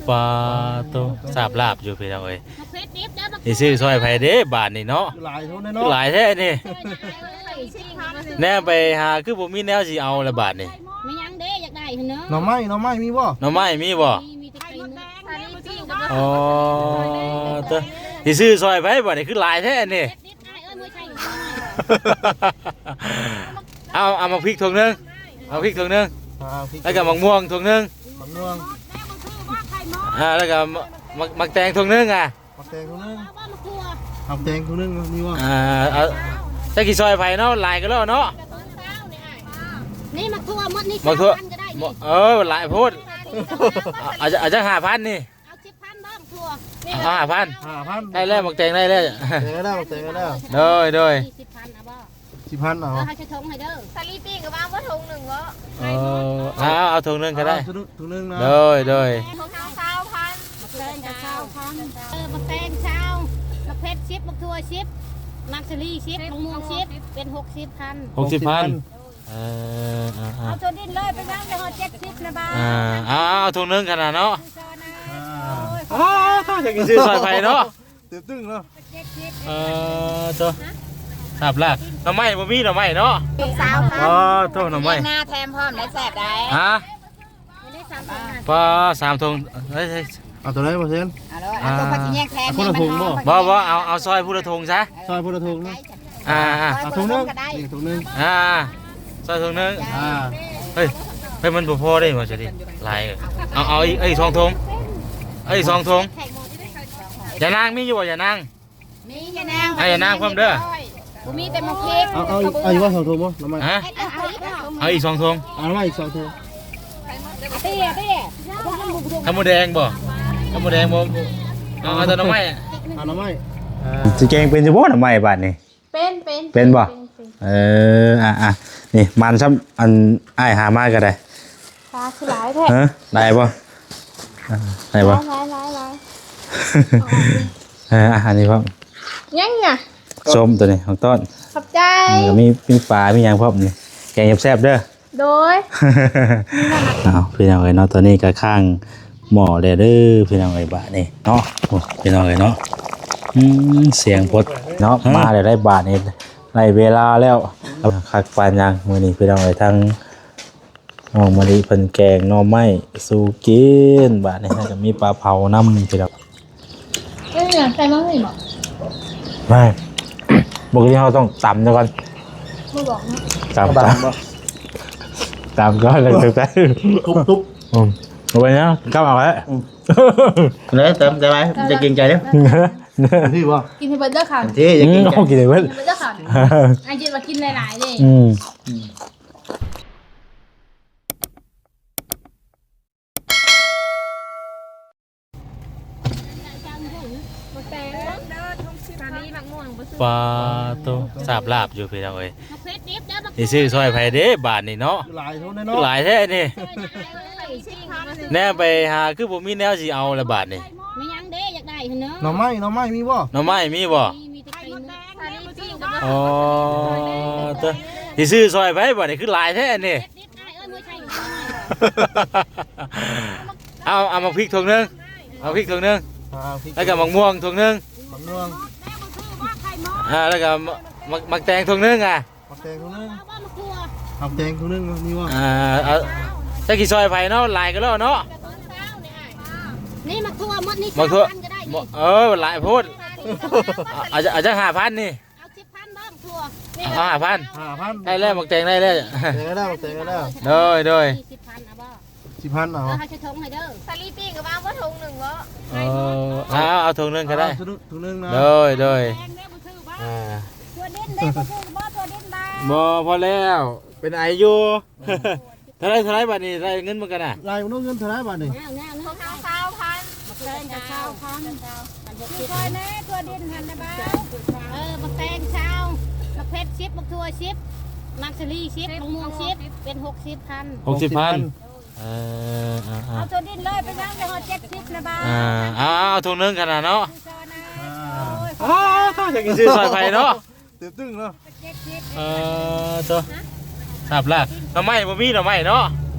ປາໂຕ ສາບລາບຢູ່ພີ່ນ້ອງເອີຍ. ຊິຊື້ຊ່ອຍໃຜເດ້ບາດນີ້ເນາະ? ຫຼາຍເທົ່າໃດເນາະ? ຫຼາຍແທ້ນີ້. ແນມໄປຫາຄືບໍ່ມີແນວຊິເອົາລະບາດນີ້. ມີຫຍັງເດ້ຢາກໄດ້ຫັ້ນເນາະ? ໜໍ່ໄມ້ ໜໍ່ໄມ້ມີບໍ່? ໜໍ່ໄມ້ມີບໍ່? ມີ ມີແຕ່ໄຂ່ມຸກ. ອໍ ເຕີ ຊິຊື້ຊ່ອຍໃຜບາດນີ້ ຄືຫຼາຍແທ້ນີ້? ເອົາ ເອົາໝາກພິກຖົງໜຶ່ງ ເອົາພິກຖົງໜຶ່ງ ເອົາພິກ ແລ້ວກໍໝາກມ່ວງຖົງໜຶ່ງ ໝາກມ່ວງ ອ່າ ແລ້ວກໍໝາກ ໝາກແຕງຖົງໜຶ່ງ ອ່າ ໝາກແຕງຖົງໜຶ່ງ ໝາກແຕງຖົງໜຶ່ງມີບໍ່? ອ່າ ເອົາ ຈັກຊິຊ່ອຍໃຜເນາະ ຫຼາຍກໍແລ້ວເນາະ. ນີ້ໝາກຖົ່ວໝົດນີ້ ໝາກຖົ່ວ ສາມພັນກໍໄດ້ນີ້. ເອີ ຫຼາຍໂພດ ເອົາ ເອົາຈັກຫ້າພັນນີ້. ເອົາສິບພັນບໍ່ທົ່ວ ເອົາຫ້າພັນ ຫ້າພັນ ໄດ້ແລ້ວ ໝາກແຕງໄດ້ແລ້ວ ແຕງໄດ້ ແຕງໄດ້ ໂດຍ ໂດຍ ສິບພັນເອົາບໍ່? ສິບພັນເອົາ ເອີ ເຮົາຈະຖົງໃຫ້ເດີ. ສາລີປີ້ງກໍວ່າບໍ່ຖົງໜຶ່ງບໍ່? ເອີ ເອົາ ເອົາຖົງໜຶ່ງກໍໄດ້ ຖົງໜຶ່ງນະ ໂດຍ ໂດຍ ໝາກແຕງກໍຊາວພັນ ເອີ ໝາກແຕງຊາວ ໝາກເຜັດສິບ ໝາກຖົ່ວສິບ ໝາກສາລີສິບ ໝາກມ່ວງສິບ ເປັນຫົກສິບພັນ ຫົກສິບພັນ. ເອີ ເອົາຖົງໜຶ່ງເລີຍ ໄປຫຍັງໄດ້ຮອດເຈັດສິບນະບາດ. ອ່າ ເອົາຖົງໜຶ່ງຂະໜາດເນາະ. ເອີ ເອີ ຈັກຊິຊື້ຊ່ອຍໃຜເນາະ ຕື່ມຕຶ້ງເນາະ. ເອີ ໂຕ ສາບລາບ ໜໍ່ໄມ້ບໍ່ມີ ໜໍ່ໄມ້ເນາະ ສາວພັນ. ອໍ ໂຕ ໜໍ່ໄມ້ ເຮັດນາແຖມພ້ອມໄດ້ ແຊບໄດ໋. ຮະ ປາ ສາມຖົງ ເອີຍ ເອົາໂຕໃດບໍ່ເຊັນ? ເອົາໂຕ ເອົາໂຕ ອ່າ ເຂົາຊິແຍກແຖມ ຄົນລະຖົງບໍ່? ບໍ່ ບໍ່ ເອົາ ເອົາຊ່ອຍຜູ້ລະຖົງຊະ ຊ່ອຍຜູ້ລະຖົງເນາະ. ອ່າ ເອົາຖົງໜຶ່ງ ນີ້ຖົງໜຶ່ງ ອ່າ ຊ່ອຍຖົງໜຶ່ງ ອ່າ ເຮີ້ຍ ເຮີ້ຍ ມັນບໍ່ພໍເດ້ ວ່າຈະດີ ຫຼາຍ ເອົາ ເອົາອີກ ເອົາອີກສອງຖົງ ເອົາອີກສອງຖົງ. ຢານາງມີຢູ່ບໍ່ ຢານາງ? ມີ ຢານາງ ໃຫ້ຢານາງພ້ອມເດີ. ບໍ່ມີແຕ່ໝາກເຜັດ ເອົາ ເອົາອີກ ເອົາອີກບໍ່ ສອງຖົງບໍ່ ໜໍ່ໄມ້? ຮະ ເອົາອີກ ເອົາອີກສອງຖົງ ເອົາໜໍ່ໄມ້ອີກສອງຖົງ. ໄຂ່ມົດແດງບໍ່? ໄຂ່ມົດແດງບໍ່? ເອົາ ເອົາແຕ່ໜໍ່ໄມ້ ເອົາໜໍ່ໄມ້. ຊິແກງເປັນຢູ່ບໍ່ໜໍ່ໄມ້ບາດນີ້? ເປັນ ເປັນ ເປັນບໍ່? ເປັນ ເປັນ ເອີ ອ່ະໆ ນີ້ມັນຊ້ຳ ອັນອ້າຍຫາມາກໍໄດ້. ປາຄືຫຼາຍແທ້ ຮະ ໄດ້ບໍ່? ອ່າ ໄດ້ບໍ່? ຫຼາຍໆໆ ເອີ ອັນນີ້ພ້ອມ ຫຍັງນະ? ສົ້ມໂຕນີ້ຂອງຕ້ອນ ຂອບໃຈ. ມັນກໍມີ ມີປາ ມີຫຍັງພ້ອມນີ້ ແກງແຊບໆເດີ. ໂດຍ ເອົາ ພີ່ນ້ອງເອີຍເນາະ ຕອນນີ້ກໍຄ້າງໝໍ້ແລ້ວເດີ ພີ່ນ້ອງເອີຍ ບາດນີ້ເນາະ. ໂອ້ ພີ່ນ້ອງເອີຍເນາະ ອືມ ສຽງພົດເນາະ ຮະ ມາແລ້ວໄດ໋ ບາດນີ້ ໄດ້ເວລາແລ້ວ. ຄັກປານຫຍັງມື້ນີ້ ພີ່ນ້ອງເອີຍ ທາງນ້ອງມະລິເພິ່ນແກງໜໍ່ໄມ້ສູ່ກິນ ບາດນີ້ ແລ້ວກໍມີປາເຜົານຳ ພີ່ນ້ອງ. ເອີ ໃສ່ມາໃຫ້ບໍ່? ໄດ້ ປົກກະຕິເຮົາຕ້ອງຕຳຊະກ່ອນ ບໍ່ບອກເນາະ ຕຳ ຕຳ ຕຳກ່ອນ ແລ້ວຈັ່ງໃສ່ ທຸບໆ ອືມ ເອົາໄວ້ນະ ກັບເອົາໄວ້ ອືມ ເດີ ຕຳ ຕຳໄວ້ ຢ່າເກງໃຈເດີ ນີ້ບໍ່ ກິນໃຫ້ເບິດເດີຄຳ ເດ້ ຢ່າເກງໃຈ ອືມ ກິນໃຫ້ເບິດ ກິນໃຫ້ເບິດເດີຄຳ ອາ ຄິດວ່າກິນຫຼາຍໆເດ້ ອືມ ອືມ. ປາໂຕ ສາບລາບຢູ່ພີ່ນ້ອງເອີຍ ຊິຊື້ຊ່ອຍໃຜເດ້ບາດນີ້ເນາະ ຫຼາຍເທົ່າໃດເນາະ ຫຼາຍແທ້ນີ້ ແນມໄປຫາຄືບໍ່ມີແນວຊິເອົາລະບາດນີ້ ມີຫຍັງເດ້ຢາກໄດ້ຫັ້ນເນາະ ໜໍ່ໄມ້ ໜໍ່ໄມ້ມີບໍ່ ໜໍ່ໄມ້ມີບໍ່ ມີ ມີແຕ່ໄຂ່ມຸກ ອໍ ເຕີ ຊິຊື້ຊ່ອຍໃຜບາດນີ້ ຄືຫຼາຍແທ້ນີ້ ເອົາ ເອົາໝາກພິກຖົງໜຶ່ງ ເອົາພິກຖົງໜຶ່ງ ເອົາພິກ ແລ້ວກໍໝາກມ່ວງຖົງໜຶ່ງ ໝາກມ່ວງ ອ່າ ແລ້ວກໍໝາກ ໝາກແຕງຖົງໜຶ່ງ ອ່າ ໝາກແຕງຖົງໜຶ່ງ ໝາກແຕງຖົງໜຶ່ງມີບໍ່ ອ່າ ເອົາ ຈັກຊິຊ່ອຍໃຜເນາະ ຫຼາຍກໍແລ້ວເນາະ ນີ້ໝາກຖົ່ວໝົດນີ້ ໝາກຖົ່ວ ສາມພັນກໍໄດ້ນີ້ ເອີ ຫຼາຍໂພດ ເອົາ ເອົາຈັກຫ້າພັນນີ້ ເອົາສິບພັນບໍ່ຖົ່ວ ເອົາຫ້າພັນ ຫ້າພັນ ໄດ້ແລ້ວ ໝາກແຕງໄດ້ແລ້ວ ແຕງໄດ້ແລ້ວ ແຕງໄດ້ແລ້ວ ໂດຍ ໂດຍ ສິບພັນເອົາບໍ່ ສິບພັນເອົາ ເອີ ເຮົາຈະຖົງໃຫ້ເດີ ສາລີປີ້ງກໍວ່າບໍ່ຖົງໜຶ່ງບໍ່ ເອີ ເອົາ ເອົາຖົງໜຶ່ງກໍໄດ້ ຖົງໜຶ່ງນະ ໂດຍ ໂດຍ ແຕງເດ້ບໍ່ຖືກບໍ່ ອ່າ ຖົ່ວດິນເດ້ບໍ່ຖືກບໍ່ ຖົ່ວດິນບາງ ບໍ່ ພໍແລ້ວ ເປັນໄອຢູ່ ເທົ່າໃດ ເທົ່າໃດບາດນີ້ ໄລ່ເງິນມາກັນນະ ໄລ່ເງິນເທົ່າໃດບາດນີ້ ຂອງເຮົາຊາວພັນ ໝາກແຕງກໍຊາວພັນ ຊ່ອຍແດ່ ຖົ່ວດິນຫັ້ນນະບ່າວ ເອີ ໝາກແຕງຊາວ ໝາກເຜັດສິບ ໝາກຖົ່ວສິບ ໝາກສາລີສິບ ໝາກມ່ວງສິບ ເປັນຫົກສິບພັນ ຫົກສິບພັນ ເອີ ເອົາຖົ່ວດິນເລີຍ ໄປຫຍັງໄດ້ຮອດເຈັດສິບນະບ່າວ ອ່າ ເອົາຖົງໜຶ່ງຂະໜາດເນາະ ອ່າ ເອົາ ຢາກຊິຊື້ຊ່ອຍໃຜເນາະ ຕື່ມຕຶ້ງເນາະ ເອີ ໂຕ ສາບລາບ ໜໍ່ໄມ້ບໍ່ມີ ໜໍ່ໄມ້ເນາະ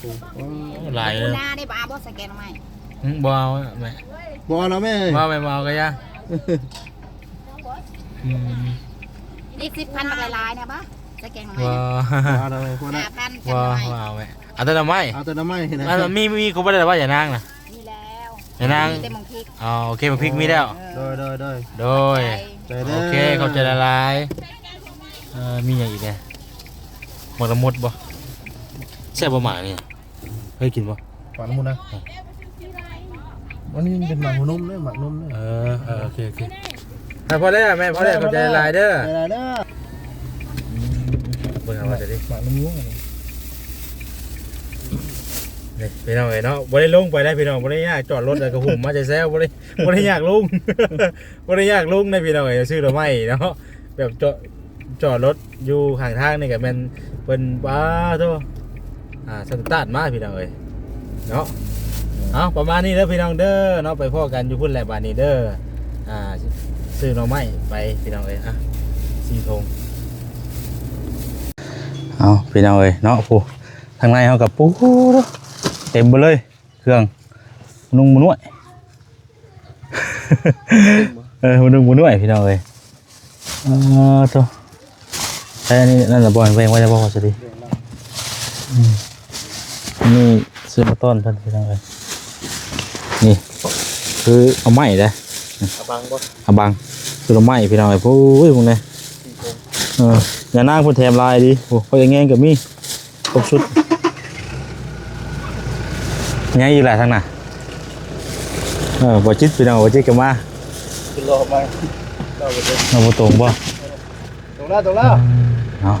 ໂອ້ ຫຼາຍເລີຍ. ໜ້າໄດ້ບໍ່ ບໍ່ໃສ່ແກງໜໍ່ໄມ້? ຫຶ ບໍ່ເອົາແມ່. ບໍ່ເອົາແມ່. ບໍ່ແມ່ ບໍ່ເອົາກະຢ່າ. ອືມ ອີກສິບພັນບັກຫຼາຍໆນະບໍ່ ໃສ່ແກງໜໍ່ໄມ້. ບໍ່ ບໍ່ເອົາແມ່. ບໍ່ເອົາແມ່. ເອົາແຕ່ໜໍ່ໄມ້. ເອົາແຕ່ໜໍ່ໄມ້ນະ. ມີ ມີຄົບເບິດແລ້ວບໍ່ ຍານາງນະ? ມີແລ້ວ ຍານາງ. ມີແຕ່ໝາກພິກ. ອໍ ໂອເຄ ໝາກພິກມີແລ້ວ. ໂດຍ ໂດຍ ໂດຍ ໂດຍ. ໂອເຄ ຂອບໃຈຫຼາຍໆ. ເອີ ມີຫຍັງອີກແດ່? ໝາກລະມຸດບໍ່? ແຊບບໍ່ໝາກນີ້? ເຄີຍກິນບໍ່? ໝາກລະມຸດນະ. ອັນນີ້ມັນເປັນໝາກຫົວນົມເດ້ ໝາກນົມເດ້. ເອີ ເອີ ໂອເຄ ໂອເຄ. ອ່ະ ພໍແລ້ວແມ່ ພໍແລ້ວ ຂອບໃຈຫຼາຍເດີ. ຂອບໃຈຫຼາຍເດີ. ເບິ່ງເອົາວ່າຈະໄດ້ ໝາກລະມຸດ. ນີ້ພີ່ນ້ອງເອີຍເນາະ ບໍ່ໄດ້ລົງໄປໄດ້ພີ່ນ້ອງ ບໍ່ໄດ້ຍາກ ຈອດລົດແລ້ວກໍຫຸ້ມມາແຊວໆ ບໍ່ໄດ້ ບໍ່ໄດ້ຍາກລົງ ບໍ່ໄດ້ຍາກລົງເດ້ພີ່ນ້ອງເອີຍ. ຊື້ດອກໄມ້ເນາະ ແບບຈອດ ຈອດລົດຢູ່ຂ້າງທາງນີ້ກໍແມ່ນເພິ່ນ ປາໂທ ອ່າ ສະຕາດມາພີ່ນ້ອງເອີຍເນາະ. ເອົາ ປະມານນີ້ເດີພີ່ນ້ອງເດີເນາະ, ໄປພໍ້ກັນຢູ່ພຸ້ນແຫຼະບາດນີ້ເດີ. ອ່າ ຊື້ໜໍ່ໄມ້ໄປພີ່ນ້ອງເອີຍ ອ່ະ ສີ່ຖົງ. ເອົາ ພີ່ນ້ອງເອີຍເນາະ, ຜູ້ ທາງໃນເຮົາກໍປູເຕັມເບິດເລີຍ ເຄື່ອງນຸ່ງມະນວຍ ເອີ ມະນຸ່ງມະນວຍພີ່ນ້ອງເອີຍ. ເອີ ໂຕ ແຕ່ອັນນີ້ ນັ້ນລະ ບ່ອນແບ່ງໄວ້ແລ້ວບໍ່ ສະດີ? ອືມ ນີ້ຊື້ມາຕ້ອນເພິ່ນພີ່ນ້ອງເອີຍ. ນີ້ຄືເອົາໄມ້ເດ້ ເອົາບັງບໍ່? ເອົາບັງ ຄືເອົາໄມ້ພີ່ນ້ອງເອີຍ. ໂອ້ຍ ເບິ່ງແດ່ ເອີ ຍານາງເພິ່ນແຖມຫຼາຍດີ. ໂອ້ ຂ້ອຍແຍງກໍມີ. ຄົບຊຸດ ໃຫຍ່ອີກແຫຼະທາງໜ້າ. ເອີ ບໍ່ຈິດພີ່ນ້ອງ ບໍ່ຈິດກໍມາ ຂຶ້ນລໍມາ ເອົາບໍ່ຕົງ ເອົາບໍ່ຕົງບໍ່? ຕົງແລ້ວ ຕົງແລ້ວ ເນາະ.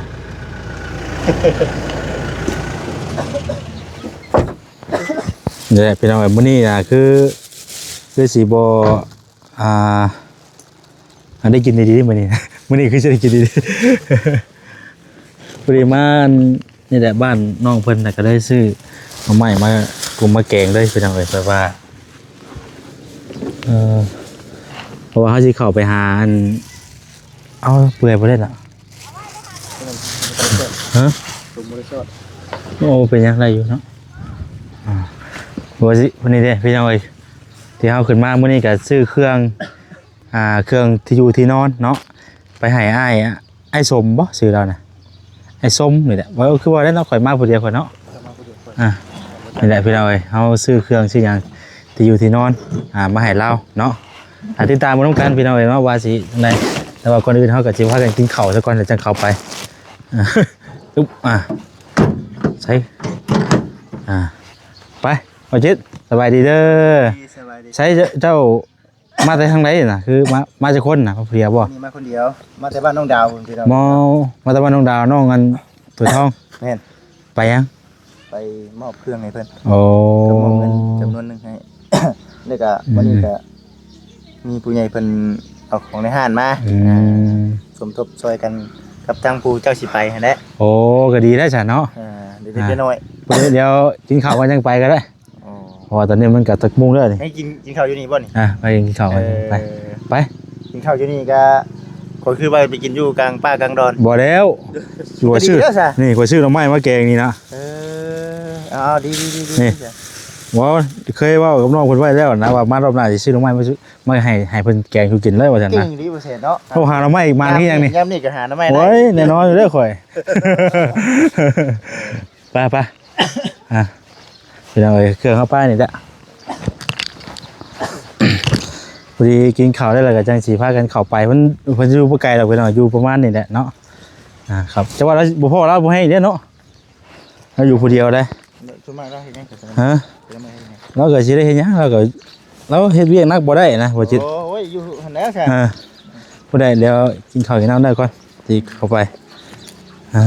ນີ້ແຫຼະພີ່ນ້ອງເອີຍ ມື້ນີ້ນະ ຄື ຄືຊິບໍ່ ອ່າ ອັນໄດ້ກິນດີໆມື້ນີ້ ມື້ນີ້ຄືຊິໄດ້ກິນດີໆ. ພໍດີມາອັນນີ້ແຫຼະ ບ້ານນ້ອງເພິ່ນນະ ກໍເລີຍຊື້ໜໍ່ໄມ້ມາກຸມມາແກງເລີຍພີ່ນ້ອງເອີຍ. ແບບວ່າ ເອີ ເພາະວ່າເຮົາຊິເຂົ້າໄປຫາອັນ ເອົາເປື່ອຍບໍ່ໄດ້ລະ ຮະ? ໂອ້ ເປັນຫຍັງ ໄດ້ຢູ່ເນາະ. ອ່າ ວ່າຊິ ມື້ນີ້ເດ້ພີ່ນ້ອງເອີຍ ທີ່ເຮົາຂຶ້ນມາມື້ນີ້ກໍຊື້ເຄື່ອງ ອ່າ ເຄື່ອງທີ່ຢູ່ທີ່ນອນເນາະ ໄປໃຫ້ອ້າຍ ອ້າຍສົມບໍ ຊື່ລາວນະ ອ້າຍສົມນີ້ແຫຼະ. ວ່າຄືວ່າແລ້ວເນາະ ຂ້ອຍມາຜູ້ດຽວຂ້ອຍເນາະ. ອ່າ ນີ້ແຫຼະພີ່ນ້ອງເອີຍ ເຮົາຊື້ເຄື່ອງຊື້ຫຍັງ ທີ່ຢູ່ທີ່ນອນ ອ່າ ມາໃຫ້ລາວເນາະ. ອ່າ ຕິດຕາມມານຳກັນພີ່ນ້ອງເອີຍເນາະ ວ່າຊິຈັ່ງໃດ. ແຕ່ວ່າກ່ອນອື່ນເຮົາກໍຊິພາກັນກິນເຂົ້າຊະກ່ອນ ແລ້ວຈັ່ງເຂົ້າໄປ. ອາ ອຶບ ອ່າ ໃສ່ ອ່າ ໄປ ເອົາຈິດ ສະບາຍດີເດີ. ສະບາຍດີ ໃສ ເຈົ້າ ເຈົ້າມາແຕ່ທາງໃດນະ? ຄືມາ ມາຈັກຄົນນະ? ມາຜູ້ດຽວບໍ່? ນີ້ມາຄົນດຽວ ມາແຕ່ບ້ານນ້ອງດາວພຸ້ນພີ່ນ້ອງ. ມາ ມາແຕ່ບ້ານນ້ອງດາວ ນ້ອງອັນ ຕົວທອງ. ແມ່ນ. ໄປຫຍັງ? ໄປມອບເຄື່ອງໃຫ້ເພິ່ນ. ໂອ້ ກໍມອບເງິນຈຳນວນໜຶ່ງໃຫ້ ແລ້ວກໍ ອືມ ມື້ນີ້ກໍມີຜູ້ໃຫຍ່ເພິ່ນເອົາຂອງໃນຮ້ານມາ. ອືມ ອ່າ ສົມທົບຊ່ອຍກັນກັບທາງຜູ້ເຈົ້າຊິໄປຫັ້ນແຫຼະ. ໂອ້ ກໍດີແລ້ວຊະເນາະ. ອ່າ ເລັກໆນ້ອຍໆ ດຽວກິນເຂົ້າກັນຈັ່ງໄປກໍໄດ້. ອໍ ເພາະວ່າຕອນນີ້ມັນກໍຈັກໂມງແລ້ວນີ້? ໃຫ້ກິນ ກິນເຂົ້າຢູ່ນີ້ບໍ່ນີ້? ອ່າ ໄປກິນເຂົ້າກັນ. ເອີ ໄປ ໄປ ກິນເຂົ້າຢູ່ນີ້ກໍ ຂ້ອຍຄືວ່າໄປກິນຢູ່ກາງປ່າກາງດອນ. ບໍ່ແລ້ວ ຢູ່ວ່າຊື້ ນີ້ ຂ້ອຍຊື້ໜໍ່ໄມ້ມາແກງນີ້ນະ. ເອີ ເອົາ ດີໆໆໆ ນີ້ ບໍ່ ເຄີຍເວົ້າກັບນ້ອງເພິ່ນໄວ້ແລ້ວນະ ວ່າມາຮອບໜ້າຊິຊື້ໜໍ່ໄມ້ມາ ມາໃຫ້ ໃຫ້ເພິ່ນແກງສູ່ກິນເລີຍວ່າຊັ້ນນະ. ເກັ່ງອີ່ຫຼີບໍ່ແຊບເນາະ. ໂອ້ ຫາໜໍ່ໄມ້ອີກໝານຄືຫຍັງນີ້? ຍາມນີ້ກໍຫາໜໍ່ໄມ້. ໂອ້ຍ ແນ່ນອນຢູ່ເດີ້ຂ້ອຍ. ໄປ ໄປ ອ່າ ພີ່ນ້ອງເອີຍ ເຄື່ອງເຮົາໄປນີ້ແຫຼະ. ພໍດີກິນເຂົ້າໄດ້ແລ້ວກໍຈັ່ງຊິພາກັນເຂົ້າໄປ. ມັນ ເພິ່ນຢູ່ບໍ່ໄກດອກພີ່ນ້ອງ ຢູ່ປະມານນີ້ແຫຼະເນາະ. ອ່າ ຄັບ ແຕ່ວ່າລາວບໍ່ພໍລາວບໍ່ໃຫ້ເດ້ເນາະ. ລາວຢູ່ຜູ້ດຽວໄດ໋. ສ່ວນມາກລາວເຮັດຫຍັງ? ຮະ? ລາວກໍຊິໄດ້ເຮັດຫຍັງ? ລາວກໍ ລາວເຮັດວຽກໜັກບໍ່ໄດ້ນະ ບໍ່ຈິດ. ໂອ້ຍ ຢູ່ຫັ້ນແຫຼະຊະ. ເອີ ບໍ່ໄດ້ ດຽວກິນເຂົ້າກິນນ້ຳໄດ້ກ່ອນ ຊິເຂົ້າໄປ. ອ່າ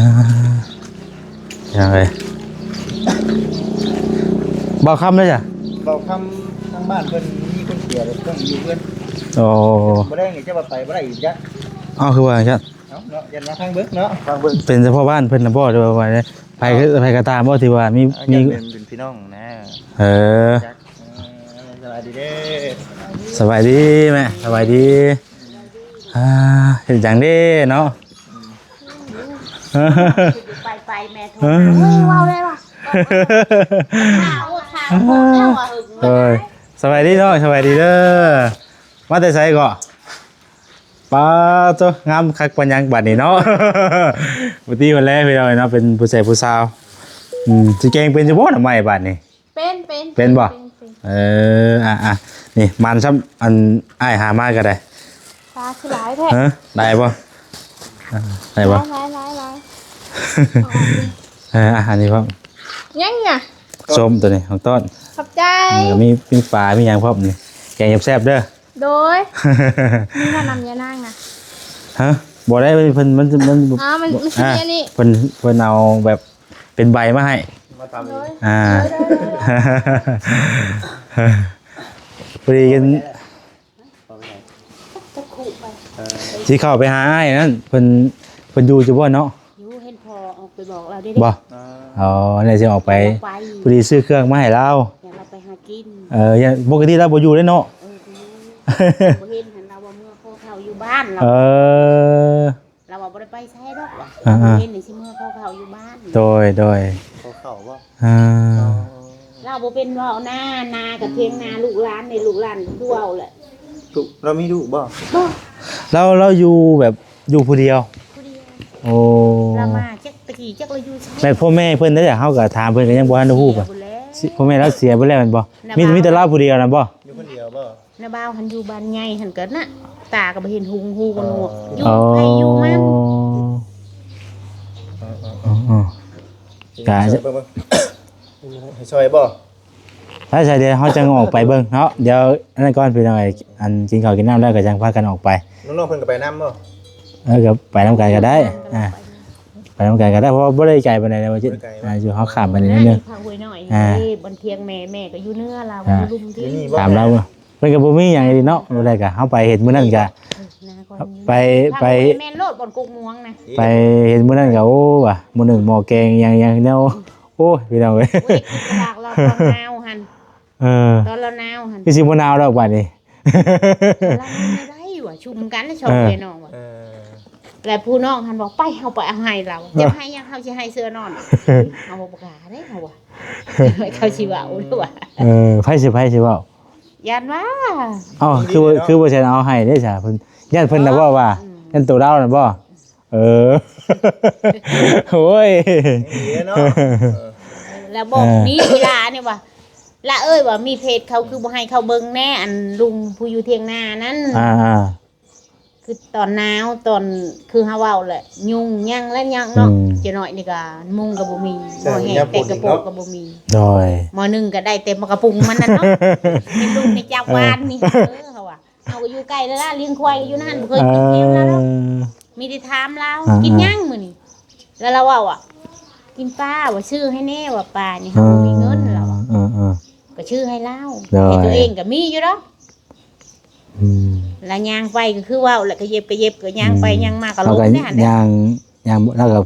ເປັນຫຍັງເອີຍ? ບ່າວຄຳເດ້ຊະ? ບ່າວຄຳ ທາງບ້ານເພິ່ນມີຄົນເສຍ ເພິ່ນຕ້ອງຢູ່ເຮືອນ. ໂອ້ ບໍ່ໄດ້ ຈະວ່າໄປບໍ່ໄດ້ອີກຈ້ະ. ເອົ້າ ຄືວ່າຈັ່ງຊັ້ນ? ເອົາເນາະ ຢ້ານວ່າທາງເບິ່ງເນາະ ທາງເບິ່ງ. ເປັນສະເພາະບ້ານເພິ່ນນະບໍ່ ຫຼືວ່າ ໃຜ ໃຜກໍຕາມບໍ່ ທີ່ວ່າມີ ເອີ ມີເປັນ ເປັນພີ່ນ້ອງນະ. ເອີ ຈັກ ເອີ ສະບາຍດີເດີ ສະບາຍດີແມ່ ສະບາຍດີ. ອ່າ ເຮັດຫຍັງເດ້ເນາະ? ໄປໄປແມ່ໂທ ເອີ ເວົ້າໄດ້ວ່າ ເອີ ສະບາຍດີເນາະ ສະບາຍດີເດີ. ມາແຕ່ໃສເກາະ? ປາໂຕ ງາມຄັກປານຫຍັງບາດນີ້ເນາະ. ບໍ່ຕິວ່າແລພີ່ນ້ອງເນາະ ເປັນຜູ້ແຊຜູ້ສາວ. ອືມ ຊິແກງເປັນຢູ່ບໍ່ໜໍ່ໄມ້ບາດນີ້? ເປັນ ເປັນ ເປັນບໍ່? ເປັນ ເປັນ. ເອີ ອ່ະ ນີ້ ມັນຊ້ຳ ອັນອ້າຍຫາມາກໍໄດ້. ປາຄືຫຼາຍແທ້. ຮະ? ໄດ້ບໍ່? ອ່າ ໄດ້ບໍ່? ຫຼາຍໆໆໆ. ເອີ ອ່ະ ອັນນີ້ພ້ອມ. ຫຍັງນະ? ສົ້ມຕົວນີ້ຂອງຕ້ອນ. ຂອບໃຈ. ນີ້ກໍມີ ມີປາ ມີຫຍັງພ້ອມນີ້. ແກງແຊບໆເດີ. ໂດຍ ມີແນະນຳຍານາງນະ. ຮະ? ບໍ່ໄດ້ ເພິ່ນ ມັນ ມັນ ອໍ ມັນ ມັນຊິມີອັນນີ້ ອ່າ ເພິ່ນ ເພິ່ນເອົາແບບເປັນໃບມາໃຫ້ ມາຕຳ. ໂດຍ ອ່າ ໂດຍໆໆ ພໍດີກັນ ຊິເຂົ້າໄປຫາອ້າຍນັ້ນ ເພິ່ນ ເພິ່ນຢູ່ ຢູ່ບໍ່ເນາະ? ຢູ່ ເຫັນພໍ່ອອກໄປບອກລາວເດ້. ບໍ່? ອ່າ ອໍ ແລ້ວຊິອອກໄປ ລາວໄປ ພໍດີຊື້ເຄື່ອງມາໃຫ້ລາວ ແລ້ວລາວໄປຫາກິນ ເອີ ຢ້ານ ປົກກະຕິລາວບໍ່ຢູ່ເດ້ເນາະ ເອີ ບໍ່ຢູ່ ບໍ່ເຫັນຫັ້ນ ລາວວ່າເມືອຂໍເຂົ້າຢູ່ບ້ານລາວ ເອີ ລາວວ່າບໍ່ໄດ້ໄປໃສດອກວ່າ ອ່າໆ ບໍ່ເຫັນນີ້ ຊິເມືອຂໍເຂົ້າຢູ່ບ້ານ ໂດຍ ໂດຍ ຂໍເຂົ້າບໍ່? ອ່າ ອໍ ລາວບໍ່ເປັນເວົ້ານາ ນາກໍຖຽງນາລູກຫຼານນີ້ ລູກຫຼານຄືເວົ້າແຫຼະ ລູກ ລາວມີລູກບໍ່? ບໍ່ ລາວ ລາວຢູ່ແບບ ຢູ່ຜູ້ດຽວ ຜູ້ດຽວ ໂອ້ ລາວມາຈັກຕະກີ້ຈັກລາວຢູ່ໃສ ແມ່ນພໍ່ແມ່ເພິ່ນເດ້ ເຮົາກໍຖາມເພິ່ນກໍຍັງບໍ່ທັນໄດ້ຮູ້ ເສຍ ວ່າ ເບິດແລ້ວ ຊິ ພໍ່ແມ່ລາວເສຍໄປແລ້ວແມ່ນບໍ່? ແມ່ນ ມີ ມີແຕ່ລາວຜູ້ດຽວນັ້ນບໍ່? ຢູ່ຄົນດຽວບໍ່? ນ້າບ່າວຫັ້ນຢູ່ບ້ານໃຫຍ່ຫັ້ນກໍນະ ຕາກໍບໍ່ເຫັນຫຸງ ຫູກໍໜວກ ອໍ ຢູ່ໃຜຢູ່ມັນ ອໍ ອໍ ກະ ໃຫ້ຊ່ອຍເບິ່ງ ໃຫ້ຊ່ອຍບໍ່? ໄປຊະ ດຽວເຮົາຈັ່ງອອກໄປເບິ່ງເນາະ ດຽວອັນນັ້ນກ່ອນພີ່ນ້ອງເອີຍ ອັນກິນເຂົ້າກິນນ້ຳແລ້ວກໍຈັ່ງພາກັນອອກໄປ ນ້ອງໆເພິ່ນກໍໄປນຳບໍ່? ເອີ ກໍໄປນຳກັນກໍໄດ້ ອ່າ ໄປນຳກັນກໍໄດ້ ເພາະວ່າບໍ່ໄດ້ໄກປານໃດເດ້ ບໍ່ໄກ ອ່າ ຢູ່ເຮົາຂ້າມໄປນິດໜຶ່ງ ທາງຫ້ວຍນ້ອຍ ອ່າ ເດ້ ບ່ອນຖຽງແມ່ ແມ່ກໍຢູ່ເໜືອລາວ ອ່າ ຢູ່ລຸ່ມທີ່ ຢູ່ນີ້ບໍ່? ຕາມລາວ ເພິ່ນກໍບໍ່ມີຫຍັງອີ່ຫຼີເນາະ ບໍ່ໄດ້ກໍເຮົາໄປເຮັດມື້ນັ້ນກໍ ເອີ ໄປ ໄປ ແມ່ນໂລດບ່ອນກົກມ່ວງນະ ໄປເຮັດມື້ນັ້ນກໍ ໂອ້ ວ່າໝໍ້ໜຶ້ງໝໍ້ແກງຫຍັງ ຫຍັງແນວ ໂອ້ຍ ພີ່ນ້ອງເອີຍ ໂອ້ຍ ຄືປາກລາວຕອນໜາວຫັ້ນ ເອີ ຕອນລາວໜາວຫັ້ນ ຄືຊິບໍ່ໜາວດອກບາດນີ້ ລາວນອນໄດ້ວ່າ ຊຸມກັນແລ້ວຊອກ ເອີ ເມຍນ້ອງວ່າ ເອີ ແລ້ວຜູ້ນ້ອງຫັ້ນບອກ ໄປ ເຮົາໄປເອົາໃຫ້ລາວ ເອີ ຈະໃຫ້ຫຍັງ ເຮົາຊິໃຫ້ເສື້ອນອນ ເຮົາບໍ່ກ້າເດ້ ເຮົາວ່າ ເຂົາຊິເວົ້າເດ້ວ່າ ເອີ ໃຜຊິ ໃຜຊິເວົ້າ ຢ້ານວ່າ ເອົ້າ ຄື ຄືບໍ່ແຊນເອົາໃຫ້ເດ້ຊະ ເພິ່ນ ຢ້ານເພິ່ນນະເວົ້າວ່າ ອືມ ຢ້ານໂຕລາວນັ້ນບໍ່? ເອີ ໂອ້ຍ ດີເນາະ ເອີ ແລ້ວບອກ ເອີ ມີເວລານີ້ວ່າ ລະເອີຍວ່າ ມີເພຈເຂົາຄືບໍ່ໃຫ້ເຂົາເບິ່ງແດ່ ອັນລຸງຜູ້ຢູ່ຖຽງນານັ້ນ ອ່າໆ ຄືຕອນໜາວ ຕອນ ຄືເຮົາເວົ້າແຫຼະ ຍຸງຫຍັງແລະຫຍັງເນາະ ອືມ ເຈົ້ານ້ອຍນີ້ກໍມຸງກໍບໍ່ມີ ໝໍ້ແຫ້ງແຕ່ກະໂປະກໍບໍ່ມີ ໂດຍ ໝໍ້ໜຶ້ງກໍໄດ້ແຕ່ໝາກກະປຸງມັນນັ້ນເນາະ ເປັນລຸງໃນຈັກວານນີ້ ເອີ ເຮົາວ່າ ເຮົາກໍຢູ່ໃກ້ແລ້ວລະ ລ້ຽງຄວາຍຢູ່ນັ້ນ ບໍ່ເຄີຍກິນນຳລາວດອກ ເອີ ມີແຕ່ຖາມລາວ ອ່າໆ ກິນຫຍັງມື້ນີ້ ແລ້ວລາວເວົ້າວ່າ ກິນປາ ວ່າຊື້ໃຫ້ແດ່ ວ່າປານີ້ ເຮົາບໍ່ມີເງິນ ລາວວ່າ ເອີໆ ກໍຊື້ໃຫ້ລາວ ໂດຍ ໃຫ້ຕົວເອງກໍມີຢູ່ດອກ ອືມ ລະຍ່າງໄປກໍຄືເວົ້າ ແລ້ວກໍເຢັບກໍເຢັບ ກໍຍ່າງໄປ ອືມ ຍ່າງມາກໍລົ້ມເດ້ຫັ້ນ ຍ່າງ ຍ່າງ ລາວກໍ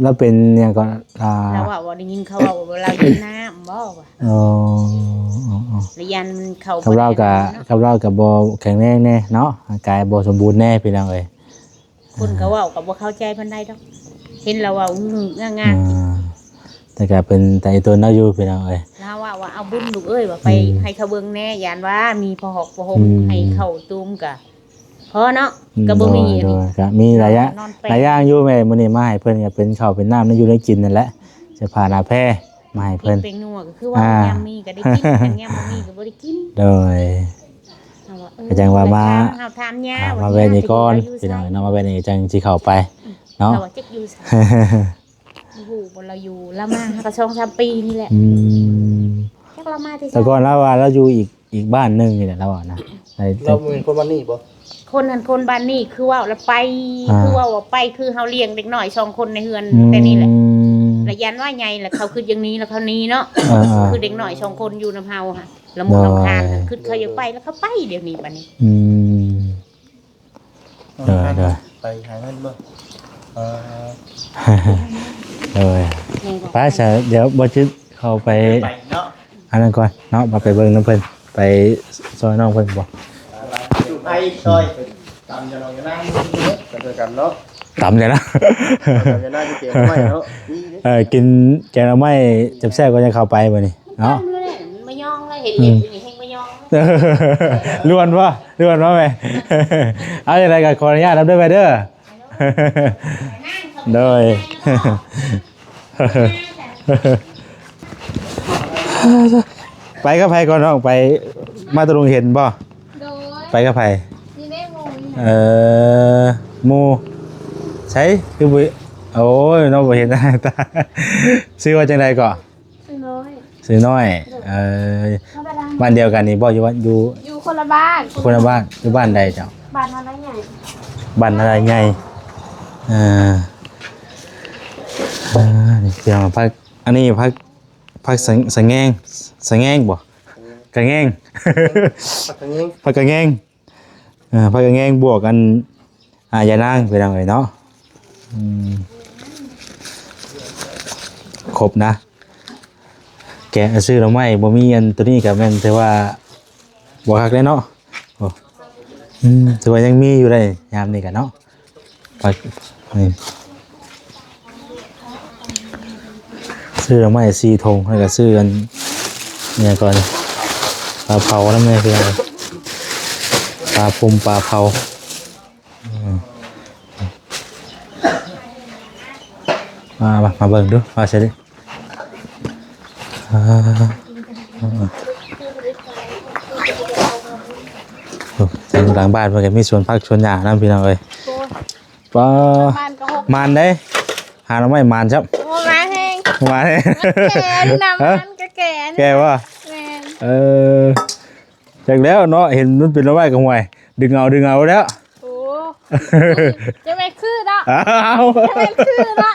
ລາວເປັນຫຍັງກໍ ອ່າ ລາວເວົ້າວ່າ ໄດ້ຍິນເຂົາເວົ້າວ່າລາວເຈັບນ້ຳບໍ່ວ່າ ອໍ ລະຢ້ານມັນເຂົ້າ ກັບລາວກໍ ກັບລາວກໍບໍ່ແຂງແຮງແດ່ເນາະ ຮ່າງກາຍບໍ່ສົມບູນແດ່ ພີ່ນ້ອງເອີຍ ຄົນກໍເວົ້າກໍບໍ່ເຂົ້າໃຈປານໃດດອກ ເຫັນລາວເວົ້າງຶກໆງາກໆ ອ່າ ແຕ່ກໍເປັນຕາອີຕົນລາວຢູ່ ພີ່ນ້ອງເອີຍ ລາວເວົ້າວ່າ ເອົາບຸນລູກເອີຍ ວ່າໄປ ອືມ ໃຫ້ເຂົາເບິ່ງແດ່ ຢ້ານວ່າມີຜ້າຫົກຜ້າຫົ່ມ ອືມ ໃຫ້ເຂົາຕຸ້ມກະພໍເນາະ ອືມ ກໍບໍ່ມີ ໂດຍ ໂດຍ ອັນນີ້ ກໍມີຫຼາຍຢ່າງ ນອນແປະ ຫຼາຍຢ່າງຢູ່ແມ່ ມື້ນີ້ມາໃຫ້ເພິ່ນກໍເປັນເຂົ້າເປັນນ້ຳ ແນວຢູ່ແນວກິນນັ້ນແຫຼະ ເສື້ອຜ້າໜ້າແພ ມາໃຫ້ເພິ່ນ ເປັນນົວກໍຄືວ່າ ອ່າ ຍາມມີກໍໄດ້ກິນ ຄັນຍາມບໍ່ມີກໍບໍ່ໄດ້ກິນ ໂດຍ ເຮົາວ່າ ເອີ ກໍຈັ່ງວ່າມາ ເຮົາຖາມຍາ ອ່າ ວ່າ ມາແວ່ນີ້ກ່ອນ ຍາໄປຢູ່ ພີ່ນ້ອງເນາະ ມາແວ່ນີ້ຈັ່ງຊິເຂົ້າໄປ ອືມ ເນາະ ເຮົາວ່າຈັກຢູ່ໃສ ບໍ່ຮູ້ບໍ່ລາວຢູ່ ລາວມາຫາກໍສອງສາມປີນີ້ແຫຼະ ອືມ ຈັກລາວມາແຕ່ ແຕ່ກ່ອນລາວວ່າລາວຢູ່ອີກ ອີກບ້ານໜຶ່ງນີ້ແຫຼະ ລາວວ່ານະ ລາວບໍ່ແມ່ນຄົນບ້ານນີ້ບໍ່? ຄົນຫັ້ນຄົນບ້ານນີ້ ຄືເວົ້າລະໄປ ອ່າ ຄືເວົ້າວ່າໄປ ຄືເຮົາລ້ຽງເດັກນ້ອຍສອງຄົນໃນເຮືອນ ອືມ ແຕ່ນີ້ແຫຼະ ລະຢ້ານວ່າໃຫຍ່ລະເຂົາຄິດຢ່າງນີ້ລະເຂົາໜີເນາະ ອ່າໆ ຄືເດັກນ້ອຍສອງຄົນຢູ່ນຳເຮົາຫັ້ນ ລະມຸກລຳຄານ ໂດຍ ຄິດເຂົາຢາກໄປລະເຂົາໄປດຽວນີ້ບາດນີ້ ອືມ ໂດຍ ໂດຍ ໄປຫາເງິນບໍ່? ເອີ ໂດຍ ໄປຊະ ດຽວບໍ່ຈິດເຂົ້າໄປ ໄປເນາະ ອັນນັ້ນກ່ອນເນາະ ມາໄປເບິ່ງນຳເພິ່ນ ໄປຊ່ອຍນ້ອງເພິ່ນບໍ່? ໄປຊ່ອຍ ຕຳຢານອງຢານາງ ກັນເນາະ ຕຳຢານາງ ຕຳຢານາງ ກິນແກງໜໍ່ໄມ້ເນາະ ເອີ ກິນແກງໜໍ່ໄມ້ແຊບໆ ກໍຍັງເຂົ້າໄປມື້ນີ້ເນາະ ມັນບໍ່ຍອງເລີຍ ເຫັນເລັບຢູ່ນີ້ແຮງບໍ່ຍອງ ລ້ວນບໍ່? ລ້ວນບໍ່ແມ່? ເອົາຈັ່ງໃດກໍຂໍອະນຸຍາດນຳເດີແມ່ເດີ ໂດຍ ໄປກັບໃຜກ່ອນນ້ອງ? ໄປມາຕະລຸງເຫັນບໍ່? ໂດຍ ໄປກັບໃຜ? ນີ້ແມ່ໝູ່ນີ້ ເອີ ໝູ່ໃສ? ຄືບໍ່ ໂອ້ຍ ນ້ອງບໍ່ເຫັນໜ້າຕາ ຊື່ວ່າຈັ່ງໃດເກາະ? ຊື່ນ້ອຍ ຊື່ນ້ອຍ ໂດຍ ເອີ ທຳມະດາ ບ້ານດຽວກັນນີ້ບໍ່? ຢູ່ ຢູ່ ຢູ່ຄົນລະບ້ານ ຄົນລະບ້ານ ຢູ່ບ້ານໃດເຈົ້າ? ບ້ານນາລາຍໃຫຍ່ ບ້ານນາລາຍໃຫຍ່ ເອີ ເອີ ນີ້ພີ່ນ້ອງ ຜັກ ອັນນີ້ຜັກ ຜັກສະ ສະແງງ ສະແງງບໍ່? ກະແງງ ຜັກກະແງງ ຜັກກະແງງ ເອີ ຜັກກະແງງບວກອັນ ອ່າ ຢານາງ ພີ່ນ້ອງເອີຍເນາະ ອືມ ໂຄ ຄົບນະ. ແກະຊື້ໜໍ່ໄມ້ ບໍ່ມີອັນໂຕນີ້ກໍແມ່ນຖືວ່າບໍ່ຄັກແລ້ວເນາະ. ໂອ້ ອືມ ຖືວ່າຍັງມີຢູ່ໄດ໋ ຍາມນີ້ກໍເນາະ. ໄປ ນີ້ ຊື້ໜໍ່ໄມ້ສີ່ຖົງ ແລ້ວກໍຊື້ອັນ ອີ່ຫຍັງກ່ອນ ປາເຜົານຳແດ່ ຄື ປາພົມ ປາເຜົາ. ອືມ ມາ ມາ ມາເບິ່ງດູວ່າຊິໄດ້ ອ່າ ໂອ້ ທາງຫຼັງບ້ານເພິ່ນກໍມີສວນຜັກສວນຫຍ້ານຳ ພີ່ນ້ອງເອີຍ. ໂອ້ຍ ປ້າ ບ້ານກໍຫົກ ໝານເດ້ ຫາໜໍ່ໄມ້ໝານຊ້ຳ. ໂອ້ ໝານແຮງ ໝານແຮງ ແກ່ນະ ຫະ ໝານກໍແກ່ນະ ແກ່ບໍ່? ແມ່ນ ເອີ ຈັກແລ້ວເນາະ ເຫັນມັນເປັນໜໍ່ໄມ້ກໍ ຫ້ວຍ ດຶງເອົາ ດຶງເອົາແລ້ວ. ໂອ້ ຈະແມ່ນຄືເນາະ ອ້າວ ຈະແມ່ນຄືເນາະ.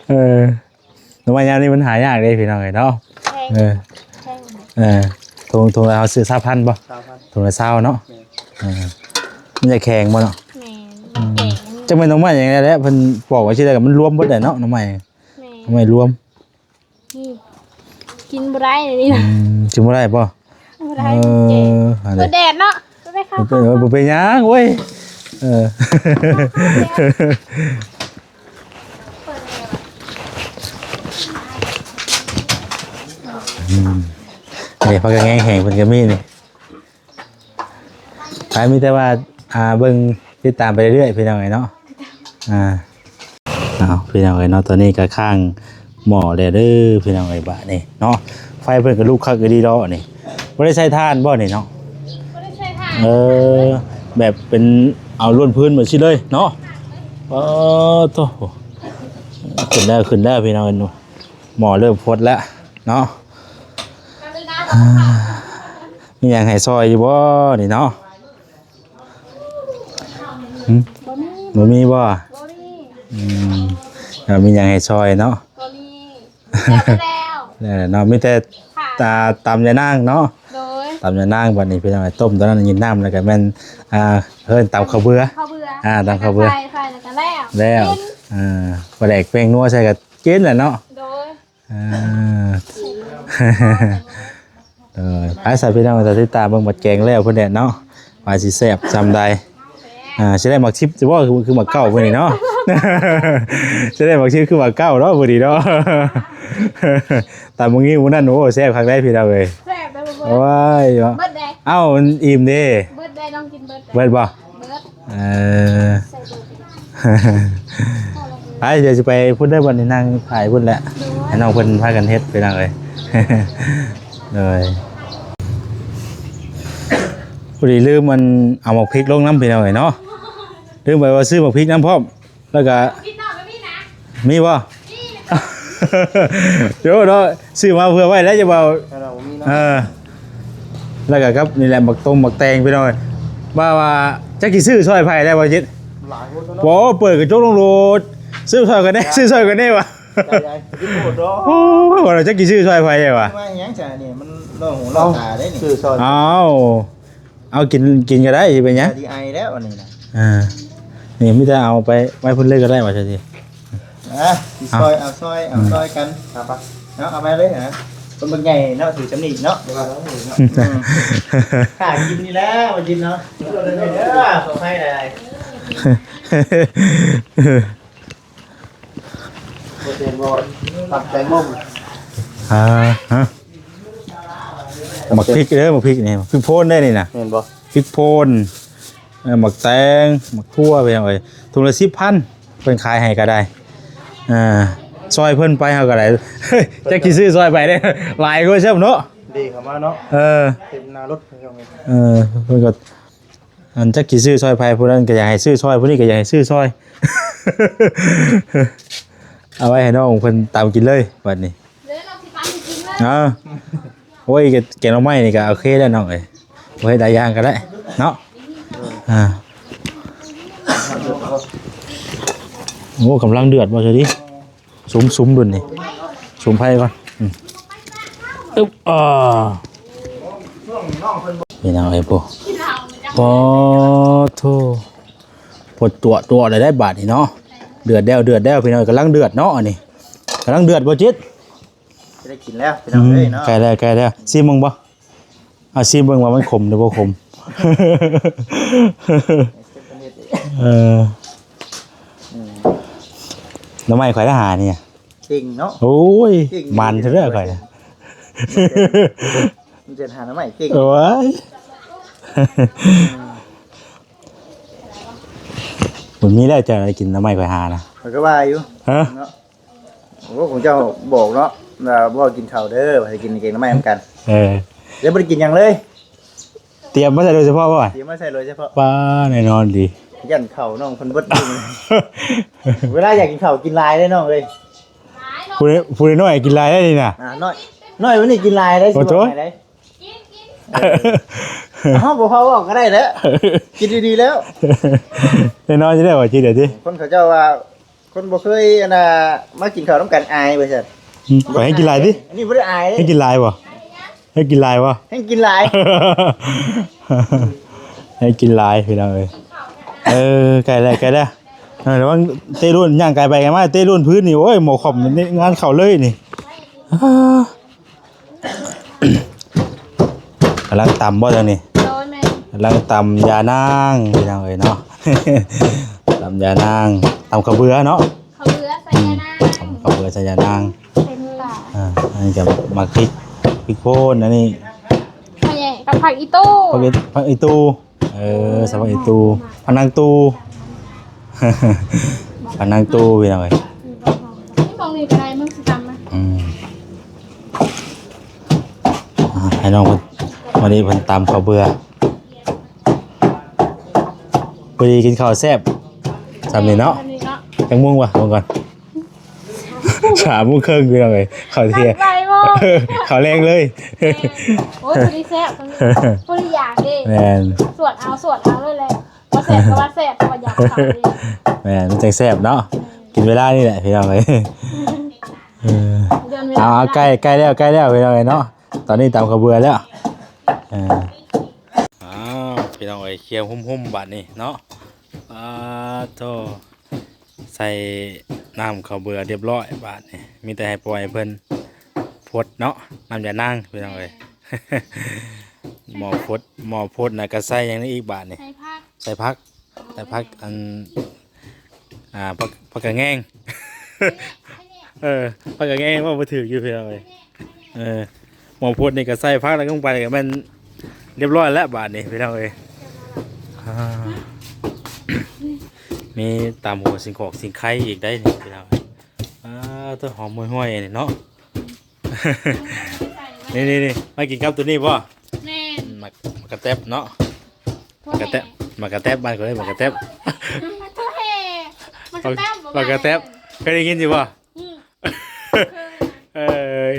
ເອີ ໜໍ່ໄມ້ຍາມນີ້ມັນຫາຍາກເດ້ ພີ່ນ້ອງເອີຍເນາະ. ແພງ ເອີ ແພງ ເອີ ຖົງ ຖົງລະ ເຮົາຊື້ຊາວພັນບໍ່? ຊາວພັນ ຖົງລະຊາວເນາະ. ແມ່ນ ເອີ ມັນຈະແຂງບໍ່ເນາະ? ແມ່ນ ອືມ ມັນແຂງ. ຈັກແມ່ນໜໍ່ໄມ້ຫຍັງແຫຼະ ເພິ່ນປອກໄວ້ຊິໄດ້ ມັນລວມເບິດແຫຼະເນາະ ໜໍ່ໄມ້ ແມ່ນ ໜໍ່ໄມ້ລວມ. ນີ້ ກິນບໍ່ໄດ້ອັນນີ້ນະ. ອືມ ກິນບໍ່ໄດ້ບໍ່? ບໍ່ໄດ້ ເອີ ມັນແກ່ ອັນນີ້ ເປີດແດດເນາະ ບໍ່ໄດ້ເຂົ້າ ເອີ ບໍ່ເປັນຫຍັງເວີຍ. ເອີ ອືມ ນີ້ ຜັກກະແຍງແຫ້ງເພິ່ນກໍມີນີ້. ໄປ ມີແຕ່ວ່າ ອ່າ ເບິ່ງຕິດຕາມໄປເລື້ອຍໆ ພີ່ນ້ອງເອີຍເນາະ. ອ່າ ເອົາ ພີ່ນ້ອງເອີຍເນາະ ຕອນນີ້ກໍຄ້າງໝໍ້ແລ້ວເດີ ພີ່ນ້ອງເອີຍ. ບາດນີ້ເນາະ ໄຟເພິ່ນກໍລຸກຄັກອີ່ຫຼີເນາະນີ້. ບໍ່ໄດ້ໃຊ້ຖ່ານບໍ່ນີ້ເນາະ? ບໍ່ໄດ້ໃຊ້ຖ່ານ. ເອີ ແບບເປັນເອົາລ້ວນພື້ນແບບຊີ້ເລີຍເນາະ. ເອີ ໂທ້ ຂຶ້ນແລ້ວ ຂຶ້ນແລ້ວ ພີ່ນ້ອງເອີຍ. ໝໍ້ເລີ່ມຟົດແລ້ວເນາະ. ອ່າ ມີຫຍັງໃຫ້ຊ່ອຍຢູ່ບໍ່ນີ້ເນາະ? ຫຶ? ບໍ່ມີ ບໍ່ມີບໍ່? ບໍ່ມີ. ອືມ ແລ້ວມີຫຍັງໃຫ້ຊ່ອຍເນາະ? ບໍ່ມີ ແລ້ວ ແລ້ວເນາະ ມີແຕ່ ຕາ ຕຳຍານາງເນາະ. ໂດຍ ຕຳຍານາງ. ບັດນີ້ພີ່ນ້ອງ ຕົ້ມຕອນນັ້ນ ຍິນນ້ຳ ແລ້ວກໍແມ່ນ ອ່າ ເອີ້ນຕຳເຂົ້າເບືອ ເຂົ້າເບືອ ອ່າ ຕຳເຂົ້າເບືອ ໃສ່ ໃສ່ ແລ້ວກໍແລ້ວ ແລ້ວ. ເອີ ປາແດກແປ້ງນົວໃສ່ກໍກິນແຫຼະເນາະ. ໂດຍ ອ່າ ເອີ ໄປ ສາວພີ່ນ້ອງ ຕາຕິດຕາເບິ່ງບັດແກງແລ້ວພຸ້ນແຫຼະເນາະ ວ່າຊິແຊບຊ່ຳໃດ. ອ່າ ຊິໄດ້ໝາກຊິບຊິບໍ່ ຄື ຄືໝາກເກົ້າມື້ນີ້ເນາະ. ຊິໄດ້ໝາກຊິບຄືໝາກເກົ້າເນາະມື້ນີ້ເນາະ. ຕຳບັກງິ້ວມື້ນັ້ນ ໂອ້ ແຊບຄັກໄດ໋ພີ່ນ້ອງເອີຍ. ແຊບໄດ໋ ໂອ້ຍ ເບິດໄດ໋. ເອົ້າ ມັນອີ່ມເດ້. ເບິດໄດ໋ ນ້ອງກິນເບິດໄດ໋. ເບິດບໍ່? ເບິດ. ເອີ ໃສ່ເບີ ໄປ ດຽວຊິໄປພຸ້ນເດີ ບັດນີ້ນັ່ງຖ່າຍພຸ້ນແຫຼະ. ໂດຍ ໃຫ້ນ້ອງເພິ່ນພາກັນເຮັດ ພີ່ນ້ອງເອີຍ. ໂດຍ ພໍດີລືມ ອັນ ເອົາໝາກພິກລົງນຳ ພີ່ນ້ອງເອີຍເນາະ. ລືມໄປວ່າຊື້ໝາກພິກນຳພ້ອມ ແລ້ວກະ ມີບໍ່? ມີ. ໂອ້ເນາະ ຊື້ມາເພື່ອໄວ້ແລ້ວ ຈະເວົ້າ ແລ້ວເຮົາບໍ່ມີເນາະ. ເອີ ແລ້ວກໍກັບນີ້ແຫຼະ ໝາກຕົງໝາກແຕງ ພີ່ນ້ອງເອີຍ. ວ່າ ວ່າຈັກຊິຊື້ຊ່ອຍໃຜແລ້ວ ບໍ່ຈິດ. ຫຼາຍຄົນເນາະ. ບໍ່ ເປີດກະຈົກລົງໂລດ ຊື້ຊ່ອຍກັນແດ່ ຊື້ຊ່ອຍກັນແດ່ວ່າ. ໂອ້ຍ ວ່າຈັກຊິຊື້ຊ່ອຍໃຜແລ້ວວ່າ. ມາຫຍັງຈ້ະນີ້ ມັນລໍຫູລໍຕາເດ້ນີ້ ຊື້ຊ່ອຍ. ອ້າວ ເອົາ ກິນ ກິນກໍໄດ້ ຊິເປັນຫຍັງ. ຊິໄອແລ້ວອັນນີ້ນະ. ອ່າ ນີ້ມີແຕ່ເອົາໄປໄວ້ພຸ້ນເລີຍກໍໄດ້ວ່າຊັ້ນຊິ. ອ່າ ຊິຊ່ອຍ ເອົາ ເອົາຊ່ອຍ ເອົາ ອືມ ຊ່ອຍກັນ. ເອົາໄປ ເນາະ ເອົາໄປເລີຍນະ. ຄົນບັກໃຫຍ່ເນາະ ຖືສ່ຳນີ້ເນາະ. ອືມ ຖ້າກິນນີ້ແຫຼະ ບໍ່ກິນເນາະ. ເດີ ຂໍໃຫ້ຫຼາຍໆ. ບໍ່ແມ່ນບໍ່ ຕັບແຕງໂມ. ອ່າ ຮະ ໝາກພິກເດີ ໝາກພິກນີ້ ໝາກພິກໂພນໄດ໋ນີ້ນະ. ແມ່ນບໍ່? ພິກໂພນ ເອີ ໝາກແຕງ ໝາກຖົ່ວ ພີ່ນ້ອງເອີຍ. ຖົງລະສິບພັນ ເພິ່ນຂາຍໃຫ້ກໍໄດ້. ເອີ ຊ່ອຍເພິ່ນໄປ ເຮົາກໍໄດ້. ຈັກຊິຊື້ຊ່ອຍໃຜເດ້ ຫຼາຍກວ່າຊ້ຳເນາະ. ເດ້ເຂົ້າມາເນາະ. ເອີ ເຕັມໜ້າລົດ ເອີ ເພິ່ນກໍ ອັນຈັກຊິຊື້ຊ່ອຍໃຜ ຜູ້ນັ້ນກໍຢາກໃຫ້ຊື້ຊ່ອຍ ຜູ້ນີ້ກໍຢາກໃຫ້ຊື້ຊ່ອຍ. ເອົາໄວ້ໃຫ້ນ້ອງເພິ່ນຕຳກິນເລີຍບັດນີ້. ເອີ ໂອ້ຍ ແກງໜໍ່ໄມ້ນີ້ກໍໂອເຄແລ້ວນ້ອງເອີຍ ບໍ່ເຮັດຫຼາຍຢ່າງກໍໄດ້ເນາະ. ອ່າ ໂອ້ ກຳລັງເດືອດບໍ່ຊະດິ. ສຸມ ສຸມດຸ່ນນີ້ ສຸມໄຟກ່ອນ. ອືມ ອຶບ ອ່າ ນີ້ນະ ເອີຍ ໂອ້ ໂອ້ໂທ້ ປວດຕົວະຕົວະເລີຍໄດ໋ບາດນີ້ເນາະ. ເດືອດແລ້ວ ເດືອດແລ້ວພີ່ນ້ອງ ກຳລັງເດືອດເນາະ ອັນນີ້ກຳລັງເດືອດບໍ່ຈິດ? ຈະໄດ້ກິນແລ້ວພີ່ນ້ອງເອີຍເນາະ ອືມ ໃກ້ແລ້ວ ໃກ້ແລ້ວ ຊີມເບິ່ງບໍ່? ເອົາຊີມເບິ່ງວ່າມັນຂົມຫຼືບໍ່ຂົມ. ເອີ ອືມ ໜໍ່ໄມ້ຂ້ອຍລະຫານີ້ ເກັ່ງເນາະ ໂອ້ຍ ເກັ່ງ ມັນເທື່ອຂ້ອຍນະ ມັນຈະຫາໜໍ່ໄມ້ເກັ່ງ ໂອ້ຍ ອືມ ມັນມີແລ້ວ ເຈົ້າໄດ້ກິນໜໍ່ໄມ້ຂ້ອຍຫານະ ຂ້ອຍກໍວ່າຢູ່ ຮະ ເນາະ. ໂອ້ ຂອງເຈົ້າບອກເນາະ ວ່າບໍ່ກິນເຂົ້າເດີ ວ່າໃຫ້ກິນແກງໜໍ່ໄມ້ນຳກັນ ເອີ ແລ້ວບໍ່ໄດ້ກິນຫຍັງເລີຍ ຕຽມມາໃສ່ໂດຍສະເພາະບໍ່? ຕຽມມາໃສ່ໂດຍສະເພາະ ປ້າ ແນ່ນອນດີ ຢ້ານເຂົ້ານ້ອງເພິ່ນເບິດ ເວລາຢາກກິນເຂົ້າກິນຫຼາຍເດ້ນ້ອງເອີຍ ຜູ້ ຜູ້ນ້ອຍກິນຫຼາຍໄດ້ນີ້ນະ ອ່າ ນ້ອຍ ນ້ອຍວັນນີ້ກິນຫຼາຍໄດ້ ໂອ້ໂຫ ຊິບອກໃຫ້ໄດ້ ກິນ ກິນ ເອີ ເຮົາບໍ່ພາເວົ້າກໍໄດ້ແຫຼະ ກິນດີໆແລ້ວ ແນ່ນອນຢູ່ແລ້ວວ່າກິນໄດ້ຕິ ຄົນເຂົາເຈົ້າວ່າ ຄົນບໍ່ເຄີຍ ອັນນ່າ ມາກິນເຂົ້ານຳກັນອາຍວ່າຊັ້ນ ອືມ ຂ້ອຍໃຫ້ກິນຫຼາຍຕິ ອັນນີ້ບໍ່ໄດ້ອາຍເດ້ ໃຫ້ກິນຫຼາຍບໍ່? ໃຫ້ກິນຫຼາຍບໍ່? ໃຫ້ກິນຫຼາຍ ໃຫ້ກິນຫຼາຍພີ່ນ້ອງເອີຍ ເອີ ໃກ້ແລ້ວ ໃກ້ແລ້ວ ເອີ ລະວັງເຕະໂດນ ຍ່າງໄກໄປໄກມາ ເຕະໂດນພື້ນນີ້ ໂອ້ຍ ໝໍຄອມນີ້ງານເຂົ້າເລີຍນີ້ ກຳລັງຕຳບໍ່ຈັ່ງນີ້? ໂດຍ ແມ່ນ ກຳລັງຕຳຢານາງພີ່ນ້ອງເອີຍເນາະ ຕຳຢານາງ ຕຳເຂົ້າເບືອເນາະ ເຂົ້າເບືອໃສ່ຢານາງ ອືມ ຕຳເຂົ້າເບືອໃສ່ຢານາງ ເປັນຕາ ອ່າ ອັນນີ້ກໍໝາກພິກ ພິກໂພນ ອັນນີ້ ພະແຍງກັບຜັກອີ່ຕູ້ ຜັກອີ່ ຜັກອີ່ຕູ້ ເອີ ສະພັກອີ່ຕູ້ ພະນັງຕູ້ ພະນັງຕູ້ພີ່ນ້ອງເອີຍ ນີ້ມອງນີ້ກໍໄດ້ ມຶງຊິຕຳມາ ອືມ ອ່າ ໃຫ້ນ້ອງເພິ່ນ ມື້ນີ້ເພິ່ນຕຳເຂົ້າເບືອ ພໍດີກິນເຂົ້າແຊບ ສ່ຳນີ້ເນາະ ສ່ຳນີ້ເນາະ ຈັກໂມງວະ ເບິ່ງກ່ອນ ສາມໂມງເຄິ່ງພີ່ນ້ອງເອີຍ ເຂົ້າທ່ຽງ ເຂົ້າແລງເລີຍ ໂອ້ຍ ພໍດີແຊບ ພໍດີຢາກເດ້ ແມ່ນ ສວດເອົາ ສວດເອົາເລີຍແຫຼະ ບໍ່ແຊບກໍວ່າແຊບ ເພາະວ່າຢາກເຂົ້າເດ້ ແມ່ນ ມັນຈັ່ງແຊບເນາະ ກິນເວລານີ້ແຫຼະພີ່ນ້ອງເອີຍ ເອີ ເອົາ ໃກ້ ໃກ້ແລ້ວ ໃກ້ແລ້ວພີ່ນ້ອງເອີຍເນາະ ຕອນນີ້ຕຳເຂົ້າເບືອແລ້ວ ເອີ ອ້າວ ພີ່ນ້ອງເອີຍ ຄຽວຫຸ້ມໆບາດນີ້ເນາະ ປາໂທ ໃສ່ນ້ຳເຂົ້າເບືອຮຽບຮ້ອຍ ບາດນີ້ມີແຕ່ໃຫ້ປ່ອຍເພິ່ນຟົດເນາະ ນ້ຳຢານາງພີ່ນ້ອງເອີຍ ໝໍຟົດ ໝໍຟົດນະກະໃສ່ຫຍັງນີ້ອີກບາດນີ້ ໃສ່ຜັກ ໃສ່ຜັກ ໃສ່ຜັກ ອັນ ອ່າ ຜັກ ຜັກກະແງງ ເອີ ຜັກກະແງງ ເວົ້າບໍ່ຖືກຢູ່ພີ່ນ້ອງເອີຍ ເອີ ໝໍຟົດນີ້ກໍໃສ່ຜັກແລ້ວລົງໄປ ກໍແມ່ນຮຽບຮ້ອຍແລ້ວບາດນີ້ພີ່ນ້ອງເອີຍ ອ່າ ມີຕຳຫົວສິງຂອກສິງໄຄອີກໄດ໋ນີ້ພີ່ນ້ອງ ອ່າ ໂທ້ ຫອມຫ່ວຍໆນີ້ເນາະ ນີ້ໆໆ ມາກິນກັບໂຕນີ້ບໍ່? ແມ່ນ ໝາກ ໝາກກະແຕັບເນາະ ໝາກກະແຕັບ ໝາກກະແຕັບ ບ້ານຂ້ອຍເອີ້ນໝາກກະແຕັບ ໝາກກະແຕັບ ໝາກກະແຕັບ ເຄີຍໄດ້ຍິນຢູ່ບໍ່? ອືມ ເອີຍ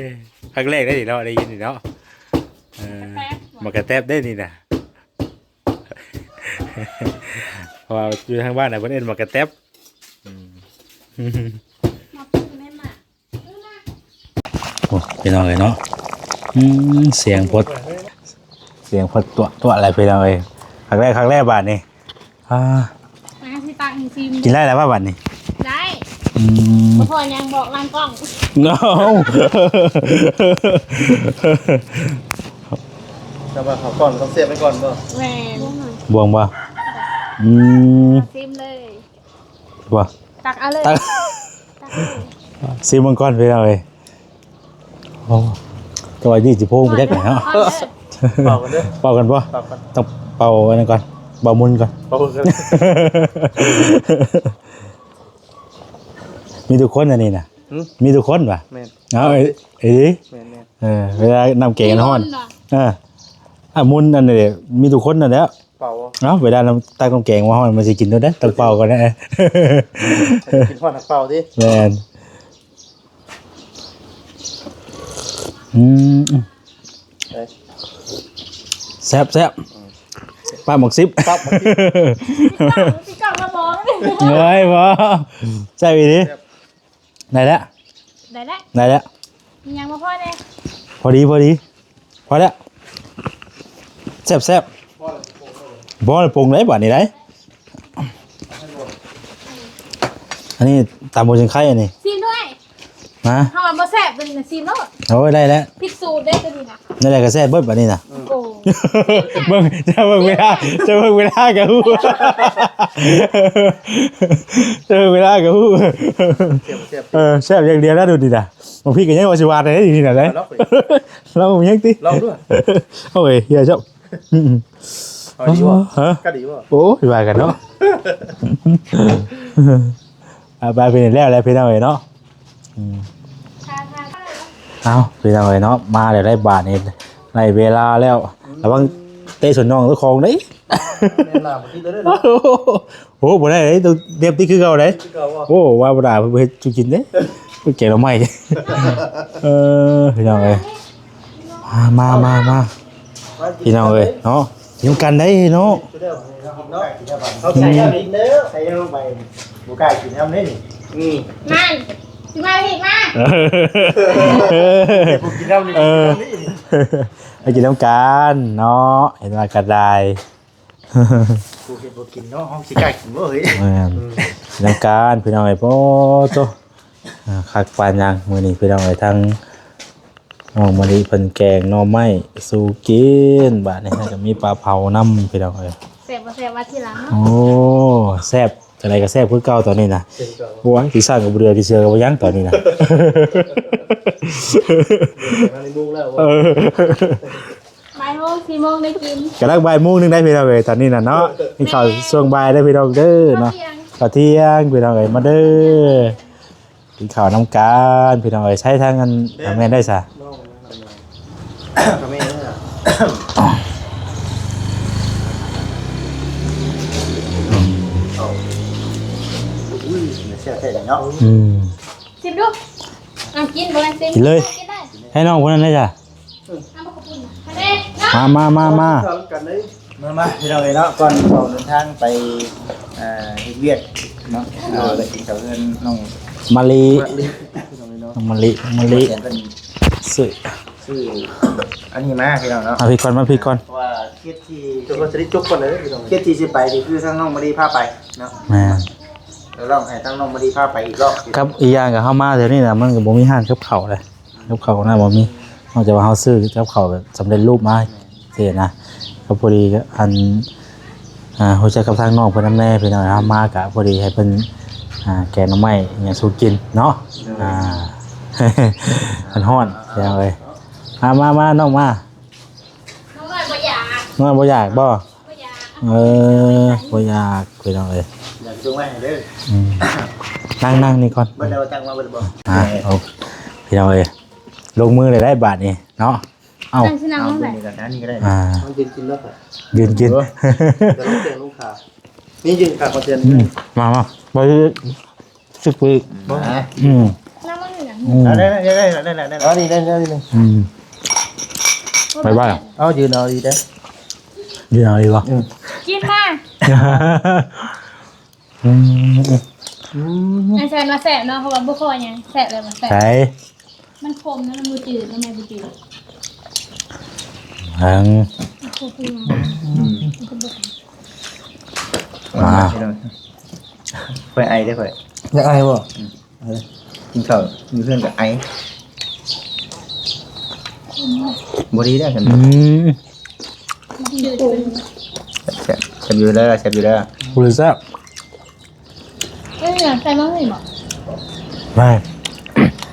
ຄັ້ງແລກໄດ້ນີ້ເນາະ ໄດ້ຍິນນີ້ເນາະ ເອີ ໝາກກະແຕັບ ໝາກກະແຕັບເດ້ນີ້ນະ ເພາະວ່າຢູ່ທາງບ້ານນະເພິ່ນເອີ້ນໝາກກະແຕັບ ອືມ ໂອ້ ພີ່ນ້ອງເອີຍເນາະ ອືມ ສຽງພົດ ສຽງພັດຕົວະໆແຫຼະພີ່ນ້ອງເອີຍ ຄັກແລ້ວ ຄັກແລ້ວບາດນີ້ ອ່າ ມາຊິຕັກໃຫ້ຊີມ ກິນໄດ້ແລ້ວບໍ່ບາດນີ້? ໄດ້ ອືມ ບໍ່ພໍຫຍັງບອກຫຼັງກ້ອງ ເອົາ ແຕ່ວ່າເຂົ້າກ້ອງຕ້ອງເສຍບໄວ້ກ່ອນບໍ່? ແມ່ນ ບວງບໍ່? ອືມ ຊີມເລີຍ ບໍ່ ຕັກເອົາເລີຍ ຕັກ ຕັກເອົາເລີຍ ຊີມເບິ່ງກ່ອນພີ່ນ້ອງເອີຍ ໂອ້ ແຕ່ວ່ານີ້ຊິໂພງໄປຈັກແລ້ວເນາະ ເປົ່າກັນເດີ ເປົ່າກັນບໍ່? ເປົ່າກັນ ຕ້ອງເປົ່າອັນນັ້ນກ່ອນ ເປົ່າມຸນກ່ອນ ເປົ່າມຸນກ່ອນ ມີທຸກຄົນອັນນີ້ນະ ຫື? ມີທຸກຄົນຫວາ? ແມ່ນ ເອົາ ເອີ ເອີ ແມ່ນໆ ເອີ ເວລານ້ຳແກງມັນຮ້ອນ ມີຄົນຫວາ? ເອີ ອາ ມຸນອັນນີ້ເດ ມີທຸກຄົນນັ້ນແຫຼະ ເປົ່າ ເອົ້າ ເວລານ້ຳ ຕັກນ້ຳແກງມາຮ້ອນ ມັນຊິກິນໂດນໃດ ຕ້ອງເປົ່າກ່ອນນະ ກິນຮ້ອນເປົ່າຕິ ແມ່ນ ອືມ ເອີຍ ແຊບໆ ອືມ ປາໝາກຊິບ ປາໝາກຊິບ ເຮີ້ຍ ບໍ່ ແຊບອີ່ຫຼີ ແຊບ ໄດ້ແລ້ວ ໄດ້ແລ້ວ ໄດ້ແລ້ວ ມີຫຍັງບໍ່ພໍແດ່ ພໍດີ ພໍດີ ພໍແລ້ວ ແຊບໆ ບໍ່ໄດ້ປຸງເລີຍບາດນີ້ໄດ໋ ອືມ ອັນນີ້ຕຳບົວຊິງໄຄອັນນີ້ ຊີມດ້ວຍ ຮະ ເຮົາວ່າບໍ່ແຊບ ຕົວນີ້ນະ ຊີມໂລດ. ໂອ້ຍ ໄດ້ແລ້ວ ຜິດສູດເດ້ຕົວນີ້ນະ. ນັ້ນແຫຼະກໍແຊບເບິດບັດນີ້ນະ. ໂອ້ ເບິ່ງ ຈະເບິ່ງເວລາ ຈະເບິ່ງເວລາກໍຮູ້ ຈະເບິ່ງເວລາກໍຮູ້. ແຊບ ແຊບ ເອີ ແຊບຢ່າງດຽວນະ ດູນີ້ນະ. ບັກພິກກໍຍັງວ່າຊິຫວານໄດ້ນີ້ນະ. ລອງເບິ່ງ ລອງເບິ່ງຍັງຕິ ລອງດູ. ໂອ້ຍ ຢ່າຊະ. ອືມ ເອົາດີບໍ່? ຮະ? ກໍດີບໍ່? ໂອ້ຍ ວ່າກັນເນາະ. ເອົາໄປ ເປັນແລ້ວແຫຼະພີ່ນ້ອງເອີຍເນາະ. ອືມ ເອົາ ພີ່ນ້ອງເອີຍເນາະ ມາແລ້ວໄດ໋ບາດນີ້ ໄດ້ເວລາແລ້ວ. ລະວັງເຕະສົນນ້ອງເຈົ້າຂອງເດ້. ແມ່ນລະ ບໍ່ຕິດເລີຍເນາະ. ໂອ້ ບໍ່ໄດ້ເດ້ ຕ້ອງເດັບຕິດຄືເກົ່າເດ້. ຄືເກົ່າບໍ່? ໂອ້ ວ່າບໍ່ໄດ້ ເພິ່ນບໍ່ເຮັດສູ່ກິນເດ້ ເພິ່ນແກງໜໍ່ໄມ້. ເອີ ພີ່ນ້ອງເອີຍ ມາ ມາ ມາ ມາ ພີ່ນ້ອງເອີຍເນາະ ກິນນຳກັນໄດ້ເນາະ. ເອົາໃສ່ອີກເດີ ໃສ່ລົງໄປ ບໍ່ກ້າກິນນຳເດ້ນີ້. ອືມ ນັ້ນ ຊິມາອີກມາ ເອີ ບໍ່ກິນນຳນີ້ ເອີ ກິນນຳນີ້ ມາກິນນຳກັນເນາະ. ເຫັນວ່າກໍໄດ້ ຜູ້ເຮັດບໍ່ກິນເນາະ ເຮົາຊິກ້າກິນບໍ່ເຮີ້ຍ? ແມ່ນ ອືມ ນຳກັນພີ່ນ້ອງເອີຍ. ໂອ້ໂຕ ອ່າ ຄັກປານຫຍັງມື້ນີ້ພີ່ນ້ອງເອີຍ ທັງນ້ອງມະລິເພິ່ນແກງໜໍ່ໄມ້ສູ່ກິນ. ບາດນີ້ເຮົາກໍມີປາເຜົານຳພີ່ນ້ອງເອີຍ. ແຊບບໍ່ແຊບວ່າທີຫຼັງເນາະ. ໂອ້ ແຊບ ຈັ່ງໃດກໍແຊບຄືເກົ່າຕອນນີ້ນະ. ແຊບຄືເກົ່າ ໂອ້ຍ ຂີ້ສ້ານກໍບໍ່ເດືອ ຂີ້ເຊື່ອກໍບໍ່ຍັງຕອນນີ້ນະ. ເອີ ບ່າຍໂມງ ສີ່ໂມງໄດ້ກິນ ກະດັກບ່າຍໂມງໜຶ່ງໄດ້ພີ່ນ້ອງເອີຍ ຕອນນີ້ນະເນາະ. ກິນເຂົ້າຊ່ວງບ່າຍເດີພີ່ນ້ອງເດີເນາະ ເຂົ້າທ່ຽງພີ່ນ້ອງເອີຍ ມາເດີ ກິນເຂົ້ານຳກັນພີ່ນ້ອງເອີຍ. ໃຊ້ທາງອັນ ແມ່ນໄດ້ຊະ ນ້ອງ ກໍແມ່ນເດີ. ອືມ ເອົາ ອຸ້ຍ ແຊບແທ້ເນາະ. ອືມ ຊິມດູ ເອົາ ກິນບໍ່ແມ່ນຊິມ ກິນເລີຍ ກິນໄດ້ ໃຫ້ນ້ອງຄົນນັ້ນໄດ້ຊະ. ມາ ມາ ມາ ມາ ມາ ມາ ມາ ພີ່ນ້ອງເອີຍເນາະ. ກ່ອນອອກເດີນທາງໄປ ເອີ ເຮັດວຽກເນາະ ເຮົາໄດ້ກິນເຂົ້າເຮືອນນ້ອງມະລິ ມະລິ ນ້ອງມະລິ ມະລິ ແສນເພິ່ນຊື້ ຊື້ອັນນີ້ມາພີ່ນ້ອງເນາະ. ມາພີ້ກ່ອນ ມາພີ້ກ່ອນ ເພາະວ່າເຂດທີ່ ເຈົ້າກໍຈະໄດ້ຈົບກ່ອນເດີພີ່ນ້ອງ. ເຂດທີ່ຊິໄປນີ້ຄືທາງນ້ອງມະລິພາໄປເນາະ. ແມ່ນ ແລ້ວລອງໃຫ້ທາງນ້ອງມະລິພາໄປອີກລອບ. ກັບອີກຢ່າງກໍເຮົາມາແຖວນີ້ນະ ມັນກໍບໍ່ມີຮ້ານກັບເຂົ້າເດ້. ກັບເຂົ້ານະບໍ່ມີ ນອກຈາກວ່າເຮົາຊື້ກັບເຂົ້າແບບສຳເລັດຮູບມາຊີ້ນະ. ກໍພໍດີອັນ ອ່າ ຮູ້ຈັກກັບທາງນ້ອງເພິ່ນນຳແດ່ພີ່ນ້ອງ. ເຮົາມາກະພໍດີໃຫ້ເພິ່ນ ອ່າ ແກງໜໍ່ໄມ້ຫຍັງສູ່ກິນເນາະ. ໂດຍ ອ່າ ມັນຮ້ອນພີ່ນ້ອງເອີຍ. ມາ ມາ ມາ ນ້ອງມາ. ນ້ອງນ້ອຍບໍ່ຢາກ ນ້ອງນ້ອຍບໍ່ຢາກບໍ່? ບໍ່ຢາກ ເອີ ບໍ່ຢາກພີ່ນ້ອງເອີຍ. ຢາກສົ່ງໄວ້ໃຫ້ເດີ. ອືມ ນັ່ງ ນັ່ງນີ້ກ່ອນ ເບິດແລ້ວ ຕັ້ງມາເບິດແລ້ວບໍ່? ອ່າ ໂອເຄ ພີ່ນ້ອງເອີຍ ລົງມືເລີຍໄດ໋ບາດນີ້ເນາະ. ເອົ້າ ນັ່ງຊິນັ່ງ ເອົາ ຕາງໃດ? ນີ້ກໍໄດ້ ນີ້ກໍໄດ້ ອ່າ ເອົາ ຢືນກິນເລີຍ ຢືນກິນ ເອີ ຈະລົງແກງລົງຂາ ນີ້ຢືນຂາຄອນເທນ. ອືມ ມາ ມາ ບໍ່ ສິບປີ ອືມ ນັ່ງມັນຢູ່ຫຍັງ? ອືມ ໄດ້ ໄດ້ ໄດ້ ໄດ້ ໄດ້ ໄດ້ ໄດ້ ໄດ້ ໄດ້ ໄດ້ ອືມ ບາຍບາຍ. ເອົາ ຢືນເອົາດີເດ້ ຢືນເອົາດີບໍ່? ອືມ ກິນມາ. ອືມ ອືມ ອັນແຊນວ່າແຊບເນາະ ເພາະວ່າບໍ່ພໍຫຍັງ ແຊບແລ້ວວ່າແຊບ. ໃສ່ ມັນຂົມນະ ມັນບໍ່ຈືດ ມັນບໍ່ຈືດ. ເອີ ອືມ ມາ ຂ້ອຍໄອເດ້ຂ້ອຍ ຢາກໄອບໍ່? ອືມ ກິນເຂົ້າຢູ່ເຮືອນກໍໄອ ບໍ່ດີເດ້. ອືມ ແຊບ ແຊບຢູ່ເດີ ແຊບຢູ່ເດີ ບໍ່ໄດ້ແຊບ. ເອີ ໃສ່ໝາກຫຸ່ຍບໍ່? ແມ່ນ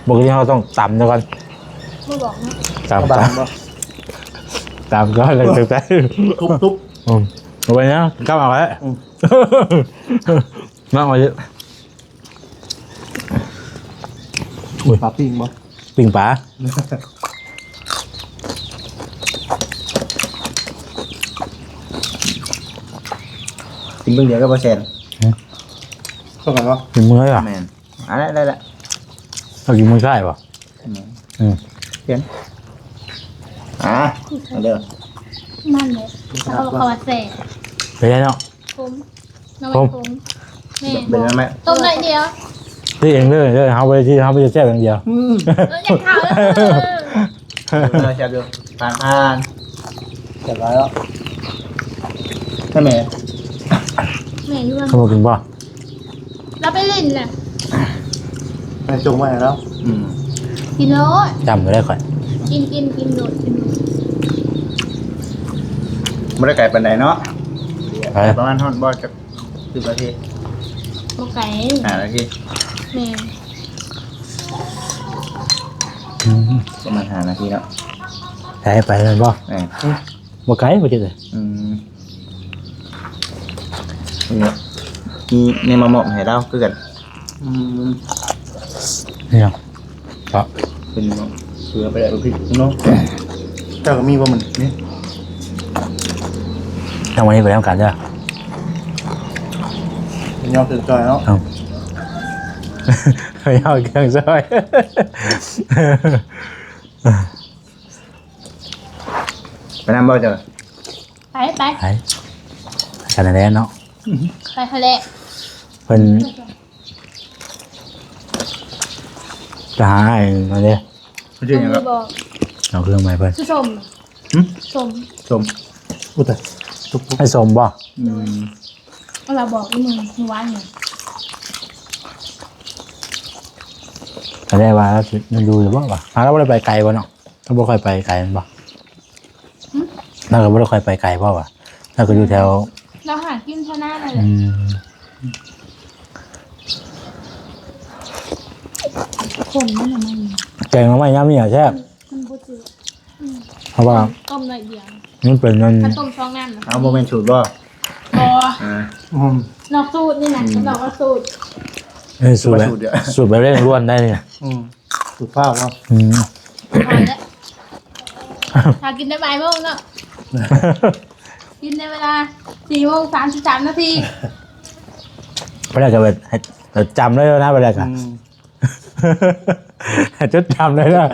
ປົກກະຕິເຮົາຕ້ອງຕຳກ່ອນ ບໍ່ບອກເນາະ ຕຳ ຕຳ ຕຳກ່ອນ ແລ້ວຈຶ່ງໃສ່ ທຸບໆ. ອືມ ເອົາໄວ້ນະ ກັບເອົາໄວ້ ອືມ ມາເອົາໄວ້. ອຸ້ຍ ປາປີ້ງບໍ່? ປີ້ງປາ ກິນມື້ດຽວກັບບໍ່ແຊນ ຮຶ ເທົ່າກັນບໍ່? ກິນມື້ດຽວ ແມ່ນ ອັນນັ້ນໄດ້ລະ ເຮົາກິນມື້ທ້າຍບໍ່? ອືມ ອືມ ປ່ຽນ ອ່າ ເອົາເດີ ມັນເລີຍ ເຂົາວ່າແຊບ ເປັນໄງເນາະ? ຂົມ ໜໍ່ໄມ້ຂົມ ແມ່ນ ເປັນໄງແມ່? ຕົ້ມໜ້ອຍດຽວ ທີ່ເອງເລີຍ ເລີຍ ເຮົາບໍ່ໄດ້ທີ່ ເຮົາໄປແຊບຢ່າງດຽວ ອືມ ເອີ ຢາກເຂົ້າ ເອີ ເອີ ແຊບຢູ່ ຜ່ານ ຜ່ານ ແຊບຫຼາຍເນາະ ໃຊ່ແມ່? ແມ່ຢູ່ ເຂົາບໍ່ກິນບໍ່? ລາວໄປຫຼິ້ນນະ ໃຫ້ສົ່ງໄວ້ໃຫ້ລາວ. ອືມ ກິນໂລດ ຈຳບໍ່ໄດ້ຂ້ອຍ. ກິນ ກິນ ກິນໂລດ ກິນໂລດ. ບໍ່ໄດ້ໄກປານໃດເນາະ. ໄປ ປະມານຮອດບໍ່ ຈັກສິບນາທີ? ບໍ່ໄກ ຫ້ານາທີ. ແມ່ນ ອືມ ປະມານຫ້ານາທີເນາະ. ໄກ ໄປແມ່ນບໍ່? ແມ່ນ ບໍ່ໄກ ບໍ່ຈິດເອີຍ. ອືມ ນີ້ ມີແນວມາມອບໃຫ້ລາວຄືກັນ. ອືມ ນີ້ຫຍັງ? ເພາະເພິ່ນເອົາເສືອໄປໄດ້ບໍ່ຜິດເນາະ. ເຈົ້າກໍມີບໍ່ມັນນີ້? ທາງວັນນີ້ໄປນຳກັນເດີ. ໄປຍໍເຄື່ອງຊ່ອຍເນາະ. ເອີ ໄປຍໍເຄື່ອງຊ່ອຍ. ໄປນຳບໍ່ເຈົ້າ? ໄປ ໄປ ໄປກັນແຫຼະເນາະ. ໄປຫັ້ນແຫຼະ ເພິ່ນຈະຫາອ້າຍນັ້ນເດ້. ເພິ່ນຊື່ຫຍັງ? ເອົາເຄື່ອງມາໃຫ້ເພິ່ນ. ຊື່ສົມ. ຫຶ? ສົມ ສົມ. ອຸ້ຍຕາຍ ໄອ້ສົມບໍ່? ອືມ ລາວບອກມື້ ມື້ວານນີ້ ກະໄດ້ວ່າລາວຊິ ມັນຢູ່ຢູ່ບໍ່ວະ? ລາວບໍ່ໄດ້ໄປໄກບໍ່ເນາະ? ລາວບໍ່ຄ່ອຍໄປໄກແມ່ນບໍ່? ຫຶ? ລາວກໍບໍ່ໄດ້ຄ່ອຍໄປໄກບໍ່ວະ? ລາວກໍຢູ່ແຖວ ລາວຫາກິນແຖວນັ້ນແຫຼະ. ອືມ ຂົມນັ້ນນະ ມັນ ແກງໜໍ່ໄມ້ຍາມນີ້ແຊບ. ມັນບໍ່ຈື່ ອືມ ເພາະວ່າຕົ້ມໜ້ອຍດຽວ ມັນເປັນອັນ ຄັນຕົ້ມຊ່ອງນັ້ນນະ. ເອົາ ບໍ່ແມ່ນສູດບໍ່? ບໍ່ ອ່າ ອືມ ນອກສູດນີ້ນະ. ອືມ ນອກວ່າສູດ ເອີ ສູດແບບ ສູດແບບເລັ່ງດ່ວນໄດ້ນີ້. ອືມ ສຸພາບເນາະ. ອືມ ຫາກິນໄດ້ບ່າຍໂມງເນາະ ກິນໃນເວລາສີ່ໂມງສາມສິບສາມນາທີ. ບໍ່ໄດ້ກໍແບບໃຫ້ ແບບຈຳໄດ້ແລ້ວນະ ບໍ່ໄດ້ກໍ ອືມ ໃຫ້ຈົດຈຳໄດ້ນະ.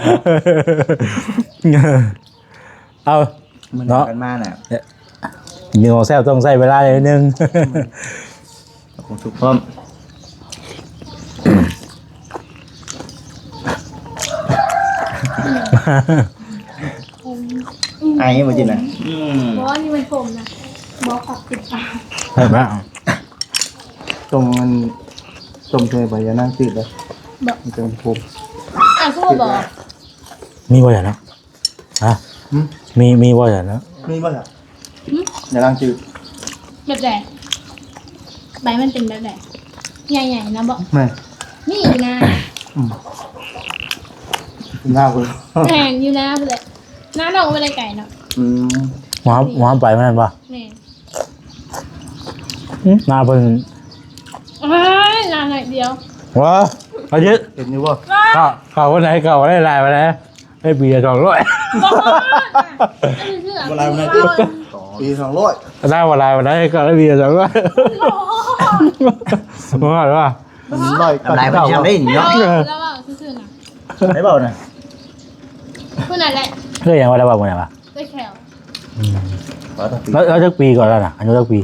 ເອົາ ມື້ໜ້າ ເນາະ ກັນມານະ ກິນຂອງແຊບຕ້ອງໃຊ້ເວລາໜ້ອຍໜຶ່ງ. ອືມ ເອົາຂອງສຸກພ້ອມ. ອືມ ໄອບໍ່ຈິນນະ? ອືມ ບໍ່ ອັນນີ້ມັນຂົມນະ. ບໍ່ ຂອບຈິດ ແຊບແລ້ວ. ຕົ້ມມັນ ຕົ້ມໃສ່ໃບຍານາງຈືດເດ້. ບໍ່ ມັນຈະຂົມ. ອ້າວ ຄືບໍ່ບອກ? ມີບໍ່ລະເນາະ? ຮະ? ຫຶ? ມີ ມີບໍ່ລະເນາະ? ມີບໍ່ລະ? ຫຶ? ຢ່າລ້າງຈື່. ແບບໃດ? ໃບມັນເປັນແບບໃດ? ໃຫຍ່ໆນະບໍ? ແມ່ນ. ມີຢູ່ນາ. ອືມ ນາພຸ້ນ. ແມ່ນ ຢູ່ນາພຸ້ນແຫຼະ. ນານ້ອງບໍ່ໄດ້ໄກເນາະ. ອືມ ໝໍ ໝໍໄປມື້ນັ້ນບໍ່? ແມ່ນ. ຫຶ? ນາເພິ່ນ. ເອີຍ ນາໜ້ອຍດຽວ. ວ້າ ອາທິດ ເຫັນຢູ່ບໍ່? ເຂົ້າ ເຂົ້າວັນໃດ ເຂົ້າໄດ້ຫຼາຍປານໃດ? ໄດ້ເບຍສອງຮ້ອຍ. ບໍ່ຮອດນະ. ອັນນີ້ຄື ບໍ່ຫຼາຍປານໃດຕິ? ເບຍສອງຮ້ອຍ. ໄດ້ບໍ່ຫຼາຍປານໃດ ກໍໄດ້ເບຍສອງຮ້ອຍ. ບໍ່ຮອດວ່າ ຮ້ອຍ ກຳໄລເພິ່ນຍັງໄດ້ເນາະ. ເອີ ລາວເວົ້າຊື່ໆນະ. ໄດ້ເວົ້ານະ. ຜູ້ນັ້ນແຫຼະ. ຄືຫຍັງວ່າລາວເວົ້າມື້ນັ້ນວ່າ? ໄດ້ແຂ້ວ. ອືມ ແລ້ວ ແລ້ວຈັກປີກ່ອນແລ້ວນະ? ອາຍຸຈັກປີ?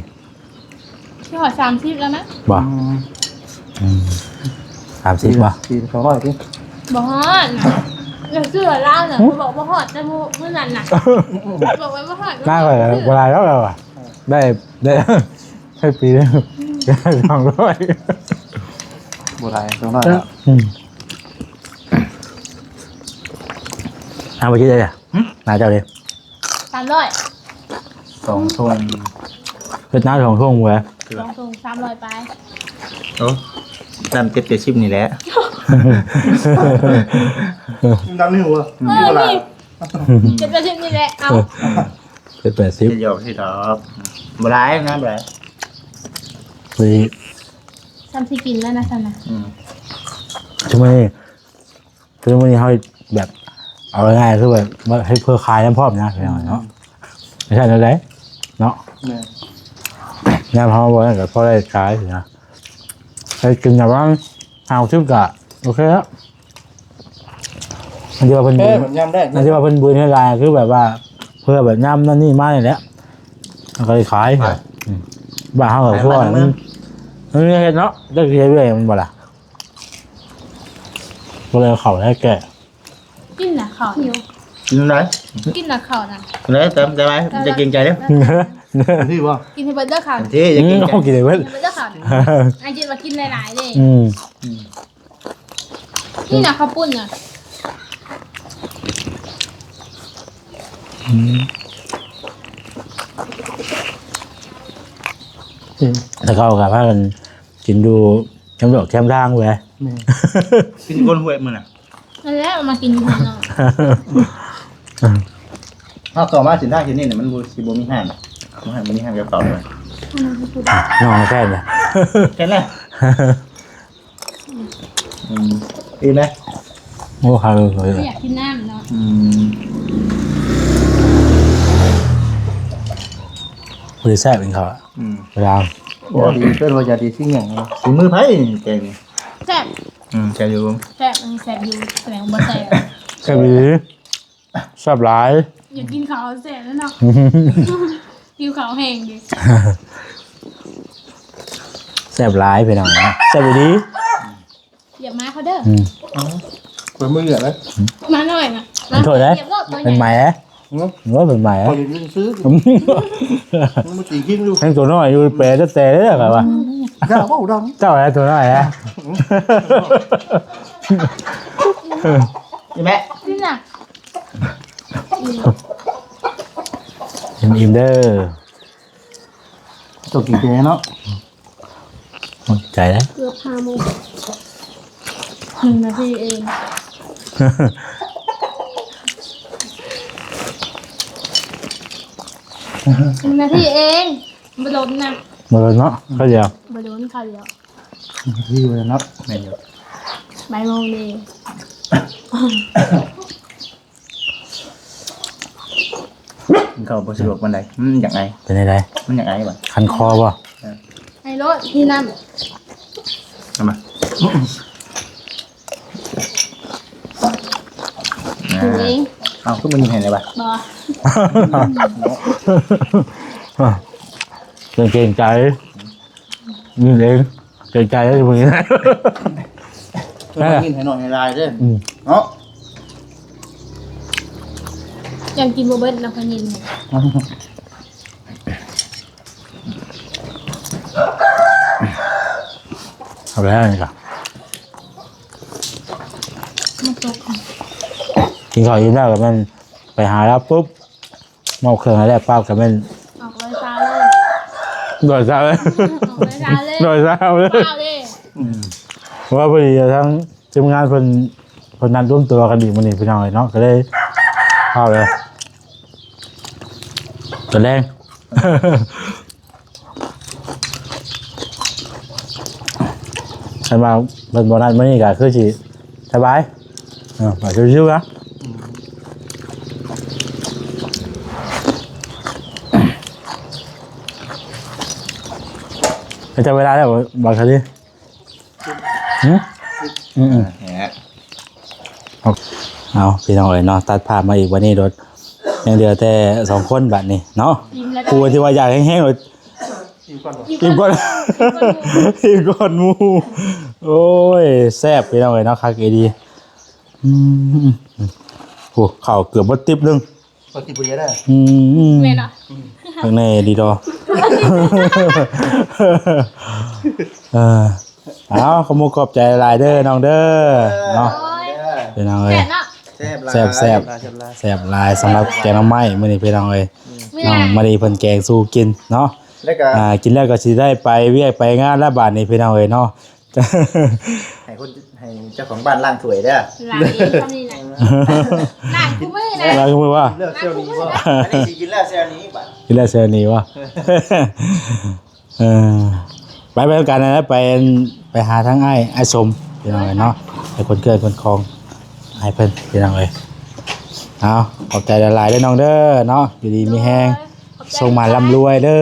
ຊິຮອດສາມສິບແລ້ວນະ. ບໍ່? ອືມ ອືມ ສາມສິບບໍ່? ສາມສິບ ສອງຮ້ອຍຕິ? ບໍ່ຮອດນະ. ເລື່ອງເຊື່ອລາວນະ ຫຶ? ບອກບໍ່ຮອດ ແຕ່ມື້ ມື້ນັ້ນນະ ບອກໄວ້ບໍ່ຮອດ. ນາງຂ້ອຍບໍ່ຫຼາຍດອກລາວອະ. ໄດ້ ໄດ້ ໃຫ້ປີໜຶ່ງ ສອງຮ້ອຍ. ບໍ່ຫຼາຍ ສອງຮ້ອຍ. ອືມ ນາງບໍ່ຄິດເລີຍ. ຫຶ? ນາເຈົ້າເດ? ສາມຮ້ອຍ. ສອງຖົງ. ເຮັດນາສອງຖົງເວີຍ. ສອງຖົງສາມຮ້ອຍປາຍ. ໂອ້ ສາມເຈັດ ເຈັດສິບນີ້ແຫຼະ. ດຳນີ້ຫົວ ອືມ ນີ້ບໍ່ຫຼາຍ. ເຈັດ ແປດສິບນີ້ແຫຼະ. ເອົາ ເຈັດ ແປດສິບ ຈະຫຍອກຊິດອກ. ບໍ່ຫຼາຍນະ ບໍ່ຫຼາຍ. ຄື ຊ້ຳຊິກິນແລ້ວນະຊັ້ນນະ. ອືມ ຊຸມື້ນີ້ ຄືມື້ນີ້ເຮົາແບບ ເອົາງ່າຍໆ ຄືແບບວ່າເຮັດເພື່ອຂາຍນຳພ້ອມນະ ພີ່ນ້ອງເນາະ. ອືມ ບໍ່ໃຊ່ແນວໃດເນາະ. ແມ່ນ. ຍາມເຮົາບໍ່ນັ້ນກໍພໍໄດ້ຂາຍນະ. ໄດ້ກິນປະມານຫ້າສິບກໍໂອເຄແລ້ວ. ອັນທີ່ວ່າເພິ່ນ ເອີ ບຸນ ຍາມແລກ ອັນທີ່ວ່າເພິ່ນບຸນໃຫ້ຫຼາຍ ຄືແບບວ່າ ເພື່ອແບບຍາມນັ້ນນີ້ມານີ້ແຫຼະ ມັນກໍໄດ້ຂາຍ. ຂາຍ. ອືມ ບ້ານເຮົາກໍຄືວ່າ ມັນມີເຮັດເນາະ ຈັກຊິເຮັດເລື້ອຍແມ່ນບໍ່ລະ? ບໍ່ໄດ້ເອົາເຂົ້າໃຫ້ແກ່. ກິນນະເຂົ້າ ຫິວ. ກິນໄດ້? ກິນນະເຂົ້ານະ. ໄດ້ ຕາມສະບາຍ ຢ່າເກງໃຈເດີ້. ທີ່ບໍ່? ກິນໃຫ້ເບິດເດີ້ເຂົ້າ. ທີ່ ຢ່າເກງໃຈ. ອືມ ກິນໃຫ້ເບິດ. ກິນໃຫ້ເບິດເດີ້ເຂົ້າ. ອາຈິດວ່າກິນຫຼາຍໆເດ້. ອືມ. ອືມ. ນີ້ນະ ເຂົ້າປຸ້ນນະ. ອືມ ອືມ ແລ້ວເຂົາກໍພາກັນກິນຢູ່ແຄມດອກແຄມທາງເວີຍ. ແມ່ນ ກິນຢູ່ກົ້ນຫ້ວຍມື້ນະ. ນັ້ນແຫຼະ ເອົາມາກິນຢູ່ເຮືອນເນາະ. ເຮົາເຂົ້າມາເສັ້ນທາງເສັ້ນນີ້ນະ ມັນບໍ່ ຊິບໍ່ມີຮ້ານ ບໍ່ໃຫ້ ບໍ່ມີຮ້ານກະເປົາເລີຍ. ນ້ອງແຄນນະ ແຄນແຫຼະ. ອືມ ອີ່ມແລ້ວ. ໂອ້ ຄາເລີຍ ຢາກກິນນ້ຳເນາະ. ອືມ ເອີ ແຊບເອງເຂົາ. ອືມ ເວລາ ໂອ້ ດີ ເອີ້ນວ່າຢາກດີຊິຫຍັງ ສີມືໃຜແກງນີ້? ແຊບ. ອືມ ແຊບຢູ່ ແຊບ ອັນນີ້ແຊບຢູ່ ສະແດງວ່າບໍ່ແຊບ. ແຊບອີ່ຫຼີ ແຊບຫຼາຍ. ຢາກກິນເຂົ້າແຊບແລ້ວເນາະ. ຫິວເຂົ້າແຮງເດ. ແຊບຫຼາຍພີ່ນ້ອງເນາະ ແຊບອີ່ຫຼີ. ຢ່າມາເຂົາເດີ. ອືມ ເອົາ ເປີດມືເຫຼືອດເລີຍ ມາໜ້ອຍນະ. ມັນໂທດເດ້ ເປັນໄໝເດ້. ອືມ ໂອ້ຍ ເປັນໄໝ. ຂ້ອຍຢູ່ຊື່ໆ ມັນມາຕີກິນຢູ່ ຍັງໂຕນ້ອຍຢູ່ ແປແຕ່ໆເດ້ ຂ້ອຍວ່າ. ຢ່າເວົ້າດັງ ເຈົ້າແຫຼະໂຕນ້ອຍແຫຼະ. ອືມ ອີ່ແມ່ ກິນນະ. ອີ່ມໆເດີ ຕ້ອງກິນແດ່ເນາະ. ໃຈເດ້ ເກືອບຫ້າໂມງ ໜຶ່ງນາທີເອງ ໜຶ່ງນາທີເອງ ບໍ່ດົນນະ ບໍ່ດົນເນາະ ຄາວດຽວ ບໍ່ດົນ ຄາວດຽວ ໜຶ່ງນາທີບໍ່ດົນເນາະ. ແມ່ນຢູ່ ບ່າຍໂມງເດ້. ກິນເຂົ້າບໍ່ສະດວກປານໃດ ມັນຢາກໄອ. ເປັນໃດ? ມັນຢາກໄອບໍ່? ຄັນຄໍບໍ່? ເອີ ໄອໂລດ ມີນ້ຳ ເອົາມາ. ກິນເອງ. ເອົ້າ ຄືມັນມີໃຫ້ແລ້ວວະ? ບໍ່ ເກງໃຈ ກິນເອງ. ໃຈໃຈແລ້ວມື້ນີ້ ກິນໃຫ້ໜ້ອຍໃຫ້ຫຼາຍເດີ. ອືມ ເນາະ ຍັງກິນບໍ່ເບິດນະ ພະຍິນ. ເອົາແລ້ວນີ້ກະ ມາຕົກ ກິນເຂົ້າອີ່ມແລ້ວກະແມ່ນໄປຫາລາວປຸບ ມອບເຄື່ອງໃຫ້ແລ້ວປາບກະແມ່ນ ອອກລອຍຊາເລີຍ ລອຍຊາເລີຍ ອອກລອຍຊາເລີຍ ລອຍຊາເລີຍ ອືມ ເພາະວ່າພໍດີທາງທີມງານເພິ່ນ ເພິ່ນນັດລວມຕົວກັນອີກມື້ນີ້ພີ່ນ້ອງເອີຍເນາະ ກະເລີຍເອົາເລີຍ ຕອນແລງ. ຄັນວ່າເພິ່ນບໍ່ນັດມື້ນີ້ກະຄືຊິສະບາຍ ເອີ ກະຊິຊິວໆນະ ເຮັດຈັກເວລາແລ້ວ ບາງທະລີ. ຫື ອືມໆ ເອົາ ພີ່ນ້ອງເອີຍເນາະ ຕັດພາບມາອີກ ບາດນີ້ໂດດ ຍັງເຫຼືອແຕ່ສອງຄົນບາດນີ້ເນາະ ອີ່ມແລ້ວ ຜູ້ທີ່ວ່າຢາກແຮງໆໂດດ ອີ່ມກ່ອນ ອີ່ມກ່ອນ ອີ່ມກ່ອນໝູ່ ໂອ້ຍ ແຊບພີ່ນ້ອງເອີຍເນາະ ຄັກອີ່ຫຼີ. ອືມ ໂອ້ ເຂົ້າເກືອບເບິດຕິບໜຶ່ງ ກໍຊິບໍ່ເຮັດໄດ້ ອືມ ແມ່ນເນາະ ຂ້າງໃນດີດອ ເອີ ເອົາ ຂອບມຸກຂອບໃຈຫຼາຍເດີນ້ອງເດີ ເນາະ ໂອ້ຍ ພີ່ນ້ອງເອີຍ ແຊບເນາະ ແຊບຫຼາຍ ແຊບ ແຊບຫຼາຍ ແຊບຫຼາຍ ສຳລັບແກງໜໍ່ໄມ້ມື້ນີ້ພີ່ນ້ອງເອີຍ ອືມ ນ້ອງມະລີເພິ່ນແກງສູ່ກິນເນາະ ແລ້ວກໍ ອ່າ ກິນແລ້ວກໍຊິໄດ້ໄປວຽກໄປງານແລ້ວບາດນີ້ພີ່ນ້ອງເອີຍເນາະ ໃຫ້ຄົນ ໃຫ້ເຈົ້າຂອງບ້ານລ້າງຖ້ວຍເດີ ລ້າງເອງ ຄຳນີ້ນະ ລ້າງຄູ່ມື້ນະ ລ້າງຄູ່ມື້ວ່າ ກິນແລ້ວແຊວນີ້ບໍ່ ອັນນີ້ຊິກິນແລ້ວແຊວນີ້ບາດ ກິນແລ້ວແຊວນີ້ບໍ່ ເອີ ໄປ ໄປນຳກັນນະ ໄປ ໄປຫາທາງອ້າຍ ອ້າຍສົມ ພີ່ນ້ອງເອີຍເນາະ ໃຫ້ຄົນເຄື່ອນຄົນຂອງໃຫ້ເພິ່ນ ພີ່ນ້ອງເອີຍ ເອົາ ຂອບໃຈຫຼາຍໆເດີນ້ອງເດີເນາະ ຢູ່ດີມີແຮງ ໂດຍ ຂອບໃຈ ໂຊກໝານລ່ຳລວຍເດີ.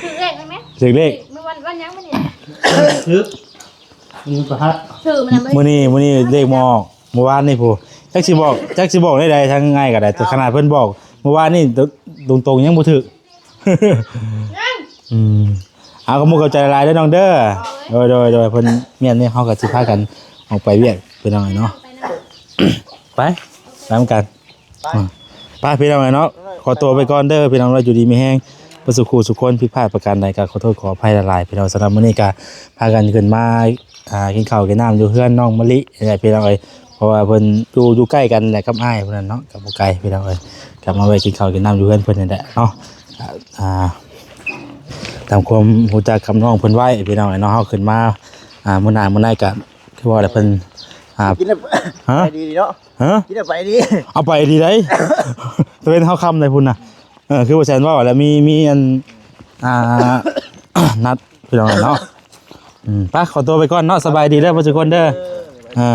ຖືກເລກແມ່ນບໍ່? ຖືກເລກ ມື້ວັນ ວັນຫຍັງມື້ນີ້? ຖືກ ມື້ພະຫັດ ຖືກມື້ນັ້ນ ມື້ນີ້ ມື້ນີ້ເລກມາອອກ ມື້ວານນີ້ພຸ້ນ ຈັກຊິບອກ ຈັກຊິບອກແນວໃດ ທາງອ້າຍກໍໄດ້ ແຕ່ຂະໜາດເພິ່ນບອກມື້ວານນີ້ຕົງໆຍັງບໍ່ຖືກ ຍັງ ອືມ ເອົາ ຂອບມຸກຂອບໃຈຫຼາຍເດີນ້ອງເດີ ໂດຍ ໂດຍ ໂດຍ ເພິ່ນແມ່ນນີ້ ເຮົາກໍຊິພາກັນອອກໄປວຽກ ພີ່ນ້ອງເນາະ ໄປນຳ ໄປ ໄປນຳກັນ. ໄປ ອ່າ ໄປພີ່ນ້ອງເອີຍເນາະ ຂໍຕົວໄປກ່ອນເດີພີ່ນ້ອງເດີ ຢູ່ດີມີແຮງເບິດສູ່ຄູ່ສູ່ຄົນ ຜິດພາດປະການໃດກໍຂໍໂທດຂໍອະໄພຫຼາຍໆ ພີ່ນ້ອງ ສຳລັບມື້ນີ້ກໍພາກັນຂຶ້ນມາ ອ່າ ກິນເຂົ້າກິນນ້ຳຢູ່ເຮືອນນ້ອງມະລິນີ້ແຫຼະພີ່ນ້ອງເອີຍ ເພາະວ່າເພິ່ນຢູ່ ຢູ່ໃກ້ກັນແຫຼະກັບອ້າຍຜູ້ນັ້ນເນາະ ກໍບໍ່ໄກພີ່ນ້ອງເອີຍ ກໍມາແວະກິນເຂົ້າກິນນ້ຳຢູ່ເຮືອນເພິ່ນນີ້ແຫຼະເນາະ ອ່າ ຕາມຄວາມຮູ້ຈັກກັບນ້ອງເພິ່ນໄວ້ພີ່ນ້ອງເອີຍເນາະ ເຮົາຂຶ້ນມາ ອ່າ ມື້ໜ້າມື້ໃນກໍຄືວ່າແຫຼະເພິ່ນ ອ່າ ກິນແລ້ວ ຮະ ໄປດີເນາະ ຮະ ກິນແລ້ວໄປດີ ເອົາໄປດີໃດ ຕາເວັນເຮົາຄ່ຳໃດພຸ້ນນະ ເອີ ຄືບໍ່ແຊນເວົ້າແລ້ວ ມີ ມີອັນ ອ່າ ນັດພີ່ນ້ອງເນາະ ອືມ ໄປ ຂໍຕົວໄປກ່ອນເນາະ ສະບາຍດີເດີເບິດທຸກຄົນເດີ ເອີ